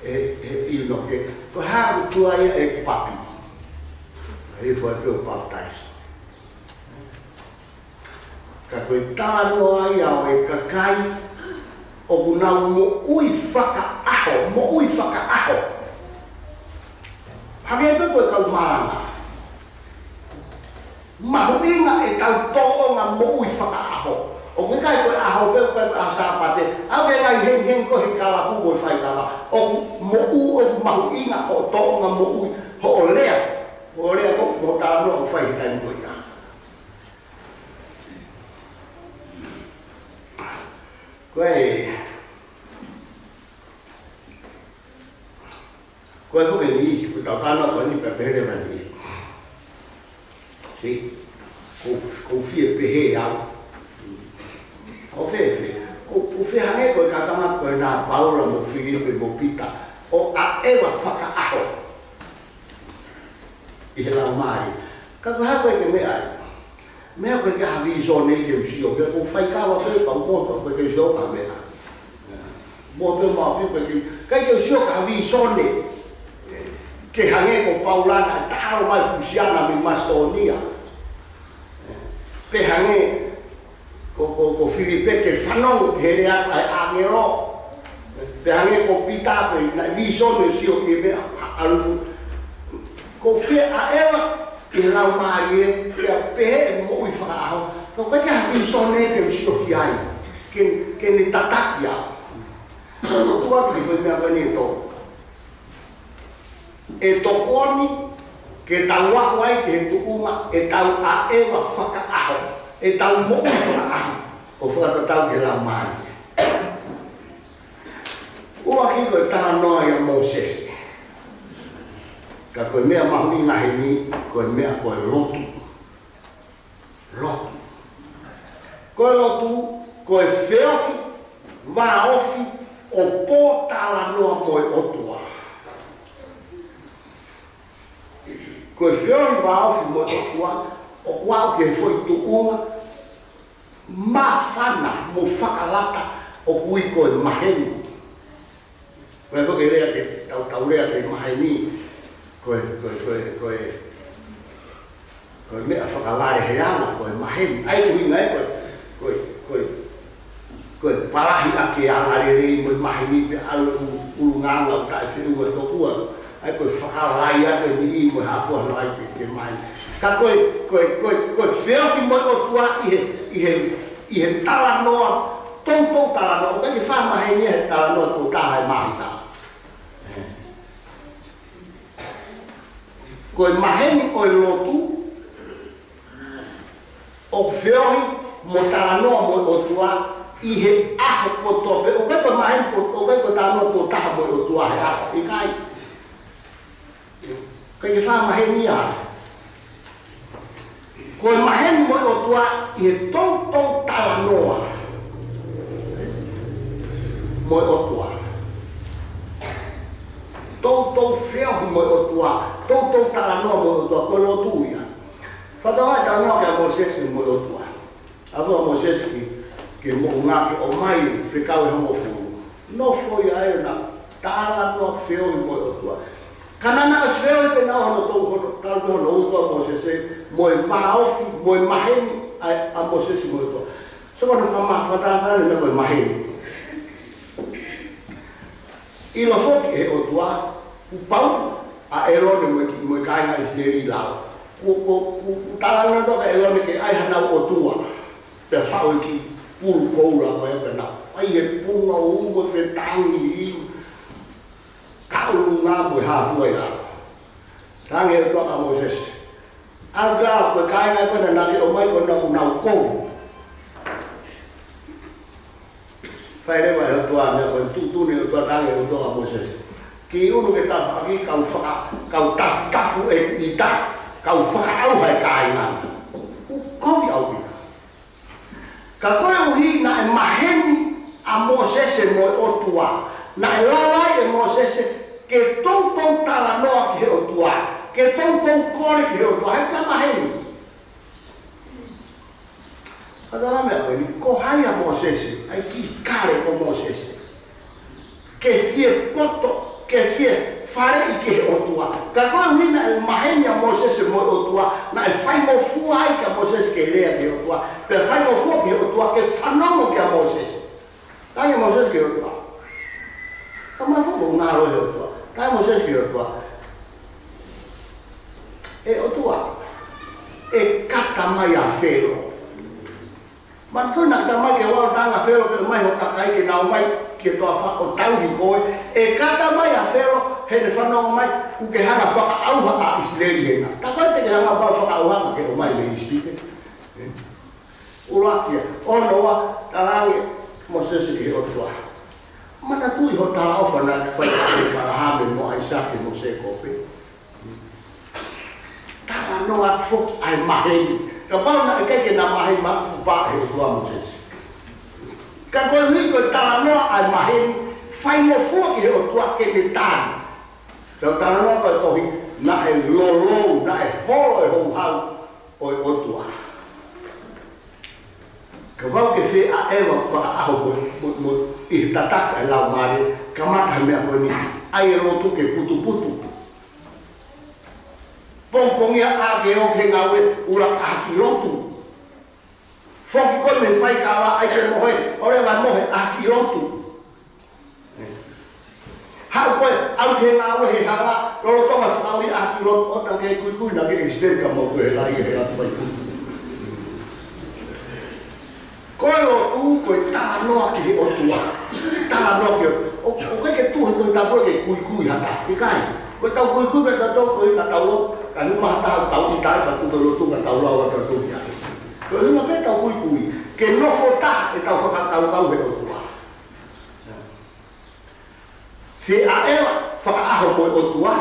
he, he ʻiunoke, ko e hā ʻoku tuai ai ʻeku papi? ʻA e fai pē ʻo papitaiso. Ka ko e talanoa ia ʻo e kakai ʻoku nau moʻui fakaʻaho, moʻui fakaʻaho. Hangē pē ko e kau malanga. Mahuʻinga ʻetau tōʻonga moʻui fakaʻaho. ʻOku ʻikai ko e ʻaho pē, ʻoku ʻikai ko e ʻaho Sāpate. ʻOku ʻikai hengihengi ko e kalapu mo e faikava. ʻOku moʻui, ʻoku mahuʻinga hoʻo tōʻonga moʻui, hoʻo lea. Hoʻo lea ko, mo e talanoa ʻoku fai he taimi ko ia. Ko e, ko e puke ni, ko e tau talanoa ko eni pea pehē leva ni. See? Ko, ʻoku ou fie pehē au. ʻO fēfē, ʻoku, ʻoku fēfē hangē ko e kau tangata ko ena Paula mo Filipe mo Pita, ʻo ʻaʻeva fakaʻaho ʻi he Laumālie. Ka ko e hā ko ē ke meʻa ai? Meʻa ko ē ke ha vīsone ke u sio, ke u faikava pē, pea mo, pea ko e ke sio ka meʻa. Mo pē mo pē ko e ke, ʻikai ke u sio ka ha vīsone. Ke hangē ko Paula naʻe taʻalo mai fusiana mei Masitōnia. Pe hangē ko, ko, ko Filipe ke fanongo ki he lea ʻa e ʻāngelo. Pe hangē ko Pita pē naʻe vīsone sio ki he meʻa ʻa, ʻalu fu. Ko e fē ʻaʻeva ʻi he Laumālie, pea pehē ʻe moʻui fakaʻaho. Ka ʻoku ʻikai ke ha vīsone ke u sio ki ai. Ke, ke ne tataki au. Ko e tuʻu atu ki he foʻi meʻa ko eni ʻe tolu. ʻE tokoni ke tau aʻu ai ki he tuʻunga ʻetau ʻaʻeva fakaʻaho, ʻetau moʻui fakaʻaho, ʻo fakatatau ki he Laumālie. ʻUluaki ko e talanoa ʻia Mōsese. Ka ko e meʻa mahuʻinga heni, ko e meʻa ko e lotu. Lotu. Ko e lotu, ko e feohi vāofi ʻo pōtalanoa mo e ʻOtua. Ko e feohi vāofi mo e ʻOtua, ʻoku aʻu ki he foʻi tuʻunga māfana mo fakalata ʻoku ui ko e maheni. Ko e foki lea ke tau, tau lea ke maheni. Ko e, ko e, ko e, ko e, ko e meʻa fakavale he anga, ko e maheni. ʻA ia ʻuhinga ē, ko e, ko e, ko e, ko e palahi ʻa e anga lelei mo e maheni pea ʻalu ʻulungaanga ʻo taʻefeʻunga tokua. ʻA ia ko e fakalai atu e niʻihi mo e hā fua noa ai ke, ke maheni. Ka ko e, ko e, ko e, ko e feohi mo e ʻOtua ʻi he, ʻi he, ʻi he talanoa, toutou talanoa, ʻoku ʻikai ke faʻa maheni he talanoa tuʻo taha ʻe mahita. Ko e maheni ʻo e lotu, ʻoku feohi mo talanoa mo e ʻOtua ʻi he ʻaho kotoa pē, ʻoku ʻikai ko e maheni ko, ʻoku ʻikai ko e talanoa tuʻo taha mo e ʻOtua he ʻaho, ʻikai. ʻIkai ke faʻa maheni ia. Ko e maheni mo e ʻOtua ʻi he toutou talanoa mo e ʻOtua. Toutou feohi mo e ʻOtua. Toutou talanoa mo e ʻOtua. Ko e lotu ia. Fakatauange talanoa kia Mōsese mo e ʻOtua. ʻAlu ʻa Mōsese ki, ki he moʻunga ke ʻomai fekau ʻe hongofulu. Nofo ia ʻo na talanoa feohi mo e ʻOtua. Ka naʻa na ʻosi feohi pē ʻena hono tou hono, talu hono ui ko Mōsese, mo e vāofi, mo e maheni ʻa, ʻa Mōsese mo e ʻOtua. So, ko hono fama-, fakatātā ʻena ko e maheni. ʻIlo foki ʻe he ʻOtua, kuo pau ʻa ʻĒlone mo e, mo e kāinga ʻIsileli ʻo lava. Kuo, kuo, kuo, kuo talanoa ʻa ʻĒlone ke ʻai hanau ʻotua. Pea faʻu e kiʻi pulu koula ko ē pea na fai e puna ʻo umu e fetangi ʻi ka ʻulungaanga mo e hā fua ia. Talaange ʻe he ʻOtua kia Mōsese. ʻAlu ā ko e kāinga ko ena naʻa ke ʻomai ko ena ʻoku nau kou. Fai leva ʻe he ʻOtua, meʻa ko e tuʻutuʻuni ʻe he ʻOtua, talaange ʻe he ʻOtua kia Mōsese: Ke ʻunu ke tafoki, kau faka-, kau tafutafu e ʻita, kau fakaʻauha e kāinga. ʻOku kovi ʻaupito. Ka koeʻuhi naʻe maheni ʻa Mōsese mo e ʻOtua, naʻe lava ai ʻe Mōsese ke toutou talanoa ki he ʻOtua, ke toutou kole ki he ʻOtua, he naʻe maheni. Ka tala meʻa ko eni, ko hai ʻa Mōsese, ʻa e kiʻi kale ko Mōsese, ke fie poto, ke fie faleʻi ki he ʻOtua. Ka koeʻuhi naʻe maheni ʻa Mōsese mo e ʻOtua, naʻe faingofua ai kia Mōsese ke lea ki he ʻOtua, pea faingofua ki he ʻOtua ke fanongo kia Mōsese. Talaange ʻe Mōsese ki he ʻOtua. Ka mafoʻi ngalo ʻe he ʻOtua. Talaange ʻe Mōsese ki he ʻOtua: ʻE ʻOtua, ʻe kata mai ʻa Felo. Manatuʻi naʻe kata mai ke ʻoua ʻe tala ange ʻa Felo ke ʻomai hoʻo kakai ke nau ō mai ki he toafa ʻo tauhi koe. ʻE kata mai ʻa Felo, he ne fanongo mai, ʻoku ke hanga fakaʻauha ʻa ʻIsileli hena. Ka ko e te ke hanga pau fakaʻauha ke ō mai mei ʻIsipite. ʻUluaki ia. Hono ua, talaange ʻe Mōsese ki he ʻOtua: Manatuʻi hoʻo talaʻofa naʻe fai kia ʻĒpalahame mo ʻAisake mo Sēkope. Talanoa atu foki ʻa e maheni. Kapau naʻe ʻikai ke na maheni, ma fupa he ʻOtua Mōsese. Ka koeʻuhi ko e talanoa ʻa e maheni, faingofua ki he ʻOtua ke ne tali. Ka talanoa ko e tohi, naʻe lolou, naʻe holo e houhau ʻo e ʻOtua. Kapau ke fie ʻaʻeva fakaʻaho mo, mo, mo ʻi he tataki ʻa e Laumālie, kamata he meʻa ko eni, ʻai e lotu ke putuputu. Pongipongia ʻā ke ō ki he ngāue, ʻuluaki ʻā ki lotu. Foki koe mei he faikava, ʻai ke mohe, ʻo leva mohe, ʻā ki lotu. Haʻu koe, ʻalu ki he ngāue he hala, lolotonga fakaʻuli ʻā ki lotu, ʻo tangi kuikui naʻa ke ʻisikeli ka mau koe he laʻi he atu fai kuikui. Ko e lotu, ko e talanoa ki he ʻOtua. Talanoa ki he ʻOtua. ʻOku ʻikai ke tuʻu he Tohi Tapu ke kuikui ha taha. ʻIkai. Ko ʻetau kuikui pē ʻatautolu ko e ʻikai ke tau lotu, ka hū mai ha taha ʻoku tau ʻita ai, ka tuku lotu ka tau lau ʻatautolu ia. Ko e ʻuhinga pē ʻetau kuikui, ke nofo taha ʻetau fakakaukau he ʻOtua. Fie ʻaʻeva fakaʻaho mo e ʻOtua,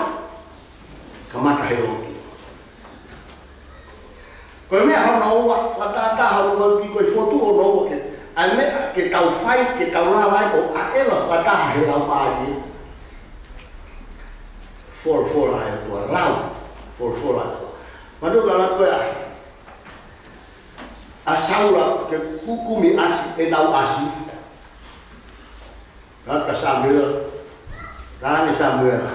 kamata he lotu. Ko e meʻa hono ua, fakatātā hono ua, ko e fotu hono ua ke, ʻa e meʻa ke tau fai, ke tau lava ai ʻo ʻaʻeva fakataha he Laumālie. Folofola ʻa e ʻOtua, lau folofola ʻa e ʻOtua. Manatuʻi ka lau ko ē ʻa, ʻa Saula ke ku-, kumi ʻasi, ʻenau ʻasi. Ka, ka Samuela, ka ne Samuela,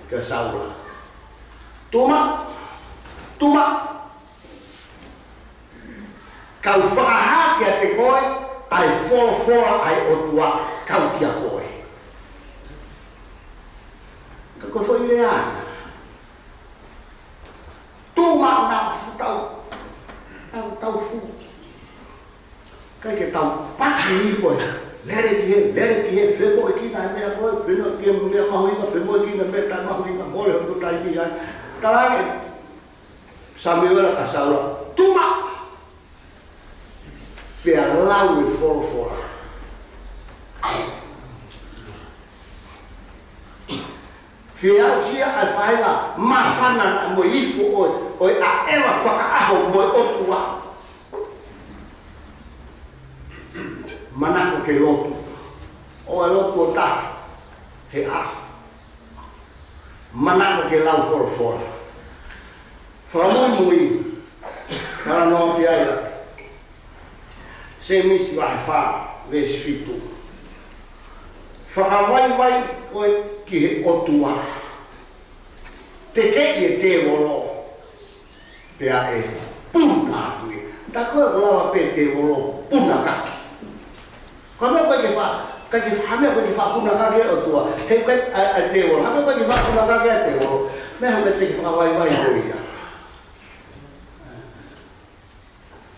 ka Saula. Tuma, tuma, kau fakahā kiate koe ʻa e folofola ʻa e ʻOtua, kau kia koe. Ka ko e foʻi lea. Tuma na fu tau, tau, tau fu. ʻIkai ke tau paki hifo he lele ki hē, lele ki hē, femoʻuekina e meʻa ko ē, femoʻuekina e meʻa mahuʻinga, femoʻuekina e meʻa taʻemahuʻinga, mole hono taimi ai. Talaange ʻe Samuela kia Saula, tuma! Pea lau e folofola. Fie aʻusia ʻa e faʻahinga māfana mo e ifo ʻo e, ʻo e ʻaʻeva fakaʻaho mo e ʻOtua. Manako ke lotu. ʻOua ʻe lotu ʻo taha he ʻaho. Manako ke lau folofola. Fakamuimui, talanoa ki ai ʻa Sēmisi vahe fā, veesi fitu. Fakavaivai koe ki he ʻOtua. Tekeʻi e tēvolo, pea ʻe puna atu ia. Tā ko ē ʻoku lava pē tēvolo puna kaki. Ko e meʻa ko ē ke fa-, ka ke fa-, ha meʻa ko ē ke fakapuna kaki ʻa e ʻOtua. He ko e, ʻa, ʻa e tēvolo. Ha meʻa ko ē ke fakapuna kaki ʻa e tēvolo. Meʻa ko ē te ke fakavaivai ko ia.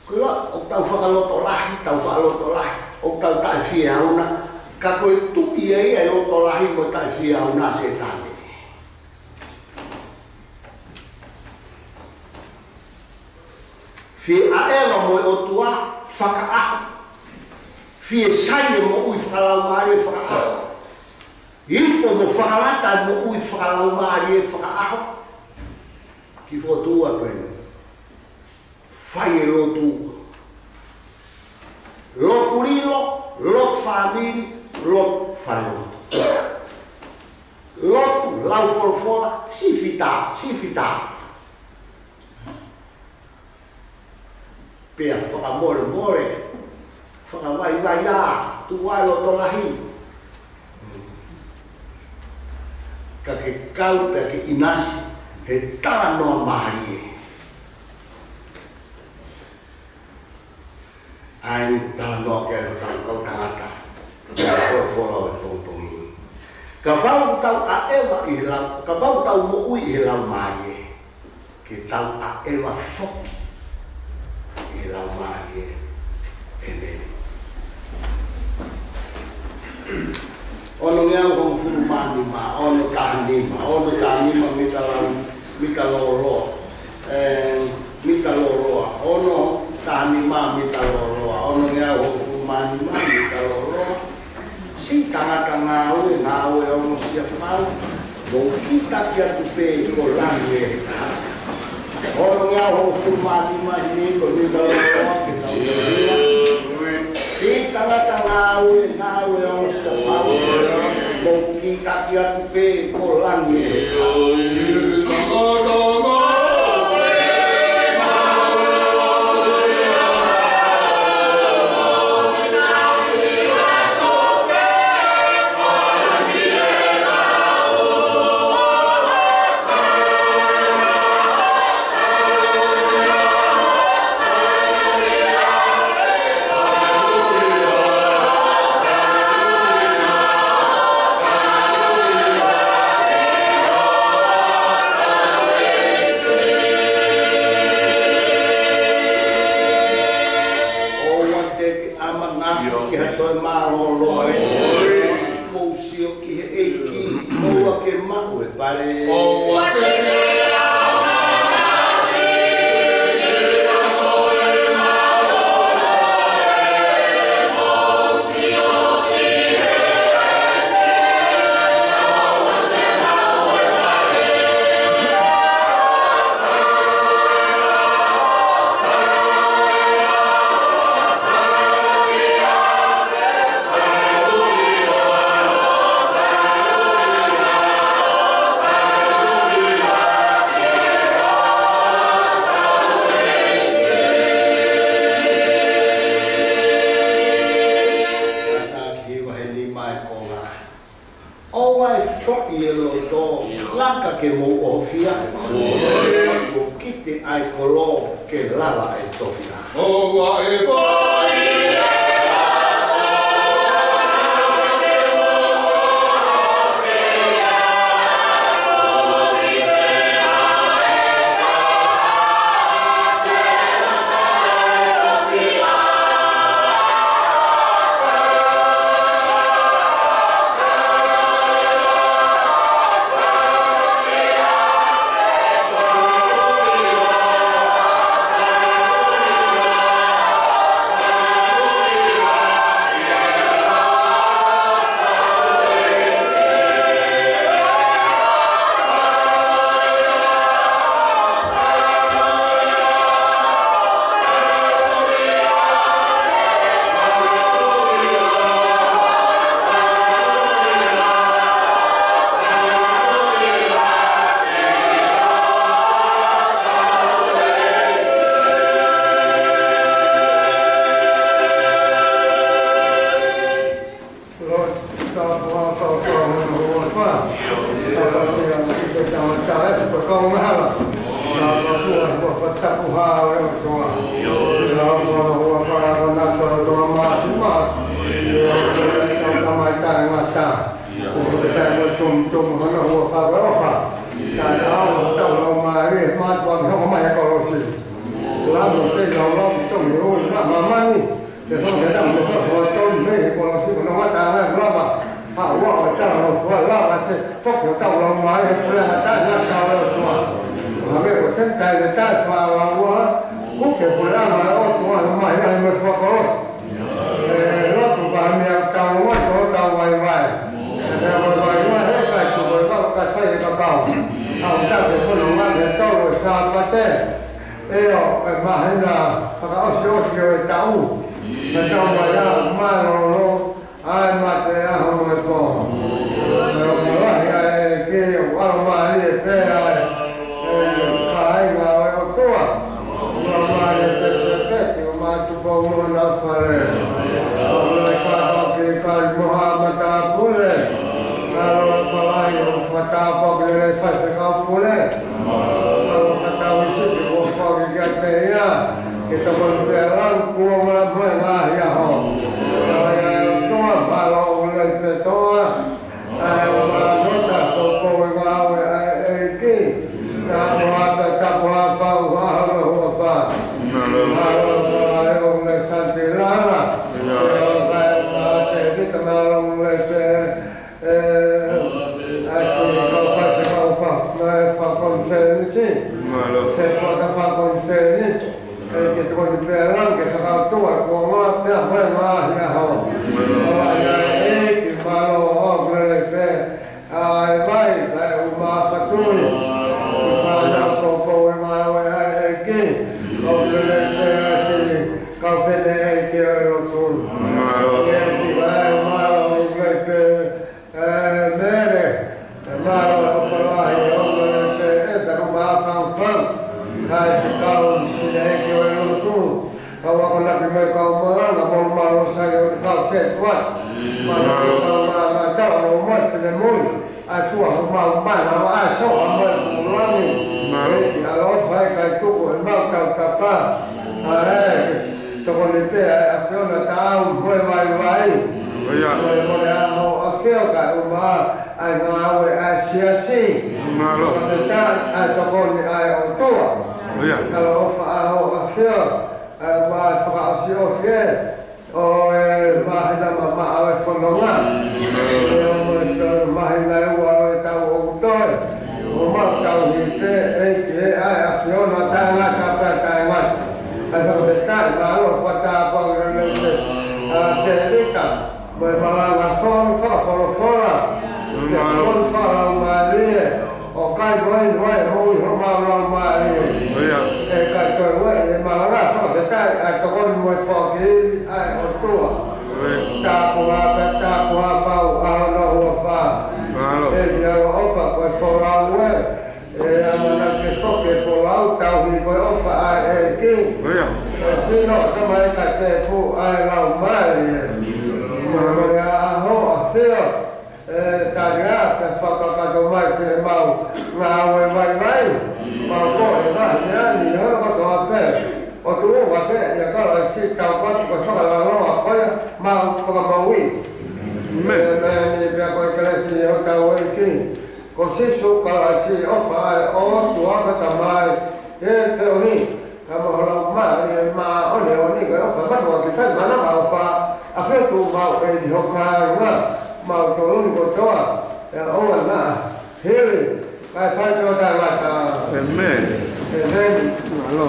Ko ia, ʻoku tau fakalotolahi, tau fakalotolahi, ʻoku tau taʻefiehauna, ka ko e tuʻi ia ʻa e lotolahi mo e taʻefiehauna ʻa Sētane. Fie ʻaʻeva mo e ʻOtua, fakaʻaho. Fie sai e moʻui fakalaumālie fakaʻaho. Ifo mo fakalata e moʻui fakalaumālie fakaʻaho. Kiʻi fokotuʻu atu eni. Fai e lotu. Lotu lilo, lotu fāmili, lotu falelotu. Lotu lau folofola, siʻi fita, siʻi fita. Pea fakamolemole, fakavaivaiʻi, tuʻu ai loto lahi. Ka ke kau pea ke ʻinasi he talanoa mālie. ʻA eni talanoa ki ai hotau kau tangata. Folofola ʻo e pongipongi. Kapau ʻoku tau ʻaʻeva ʻi he lau, kapau ʻoku tau moʻui ʻi he laumālie, ke tau ʻaʻeva foki ʻi he laumālie. ʻEmeni. Ono ngeau hongofulu mā nima, ono taha nima, ono taha nima mita lau, mita lōloa. Ē, mita lōloa. Ono taha nima mita lōloa. Ono ngeau hongofulu mā nima mita lōloa. Siʻi tangata ngāue, ngāue ʻo e ongosia fau, mou kītaki atu pē ko langi ē. Ono ngeau hongofulu mā nima ʻi he ko e mita lōloa ke tau. Siʻi tangata ngāue, ngāue ʻo e ongosia fau, mou kītaki atu pē ko langi ē. ʻOua te ke ʻamanaki ki ha toe mālōlō ē. Mou sio ki he ʻEiki, ʻoua ke maʻu e pale. ʻOua ʻe foʻi e loto, laka ke mou ʻofia. Mou kite ai kolo ke lava e tofia. ʻOua ʻe foʻi e Te fanga ke tau mo fua fua tau me he kolosi ko na wata ala lava. Ha ua o tau lo fua lava te foki o tau lo mai he pule ha tai na ka o tua. Ha me ko sen kai le tai fa la ua. Ku ke pule la mai o tua lo mai la mo fua kolosi. E lotu ʻIo, ʻe māhina fakaʻosiʻosi ʻo e taʻu. Naʻe tau mai ʻa mālōlō, ʻa e mate, ʻaho mo e pō. ʻE ʻofa lahi ʻa e ʻEiki, ʻoku ʻalomālie pē ʻa e, ʻe kāinga ʻo e ʻOtua. ʻOku ʻalomālie pē Sēpeti, ʻo Matupou mo hona fale. ʻOku lele kātoa ki he kali mo ha matāpule. Mālō ʻofa lahi, ʻo fakatāpō ki he lele faifekau pule. Mālō kātoa ʻi sipi kuo foaki kiate ia, ke tokoni pē ʻa e lau kuonga mo e ngaahi ʻaho. Ka ʻi ai ʻa e ʻOtua, mālō ʻoku lelei pē toa, ʻa e ʻOtua, nota ko ko e ngāue ʻa e ʻEiki. Tapu ā pē, tapu ā pau ʻa hono huafa. Mālō ʻoku lelei Santilala. Mālō ʻoku lelei pē ʻe, ʻa e kau faifekau fa-, ma-, fakonifelenisi. Mālō. Sētuata fakonifelenisi. ʻEiki tokoni pē ʻa e lau ke fakaʻotua kuonga pea mo e ngaahi ʻaho. Mālō. ʻOfa lahi ʻa e ʻEiki, mālō ʻoku lelei pē ʻa e vai, ʻa e ʻuma fatui. Fānau ko ko e ngāue ʻa e ʻEiki. ʻOku lelei pē ʻa e siʻi kau fefine ʻeiki ʻo e lotu. Mālō. ʻEiki ʻa e mālō ʻoku lelei pē ʻe Mele, ʻe mālō ʻofa lahi ʻoku lelei pē ʻe Tanumaʻa Fangfang. Kae fekau siʻi ʻeiki ʻo e lotu. Kau akonaki mo e kau malanga, mo mālō sai ʻo e kau sētuata. Mālō kau mālanga tau ʻo mo e finemui. ʻA e fua homau mana, ʻa e soa mo e kulangi. Mālō. ʻEiki ʻaloʻofa ʻe kai tuku ʻemau tautapa. ʻA e tokoni pē ʻa e ʻAfiona taau mo e vaivai. ʻIo. Mole mole ʻa hoʻo ʻAfio kae ʻumaʻā ʻa e ngāue ʻa e siasi. Mālō. Fakafetaʻi ʻa e tokoni ʻa e ʻOtua. ʻIo. ʻAloʻofa ʻa hoʻo ʻAfio, ʻa e ʻumaʻā fakaʻosiʻosi ʻo e māhina mamaʻo ʻo e fononga. ʻIo mo e toe māhina ʻe ua ʻo e taʻu ʻoku toe. ʻOku mau tauhi pē ʻEiki ʻa e ʻAfiona taʻengata pea taʻengata. ʻA e fakafetaʻi, mālō fakatāpō ʻoku lelei pē ʻa Tēvita mo e malanga fonu fakafolofola. Ke fonu fakalaumālie. ʻO kai ko e inu ai mo i homau laumālie. ʻIo. ʻE kai ko e ue ʻe malanga fakafetaʻi ʻa e tokoni mo e foaki ivi ʻa e ʻOtua. ʻIo. Tāpuhā pē, tāpuhā fau ʻa hono huafa. Mālō. ʻEiki ʻaloʻofa ko e folau ē. ʻE ʻamanaki ke foki e folau tauhi ko e ʻofa ʻa e ʻEiki. ʻIo. ʻE sino tamai ka te pu ʻa e laumālie. Mālō. Mālō ʻa hoʻo ʻAfio. ʻE tali ā, pea fakakakato mai ke mau ngāue vaivai. Mau ko e ngaahi meʻa ni hono kotoa pē. ʻO tuʻu ua pē, ʻia Kalaisi tau patu ko e fakalaloa ko ia, mau fakamaui. ʻĒmeni. ʻĒmeni, pea ko e kelesi ʻa hotau ʻEiki ko Sīsū Kalaisi, ʻofa ʻa e ʻOtua ko e Tamai, ʻa e feohi ʻa e Laumālie Māʻoniʻoni, ko e ʻofa maʻu ʻa e fai mana mau fa, ʻa e fetuʻu mau ʻe ʻi hoka ʻa e ngaahi mau toloni kotoa, ʻe ʻoua naʻa hili, kae fai pē ʻo taʻengata. ʻĒmeni. ʻĒmeni. Mālō.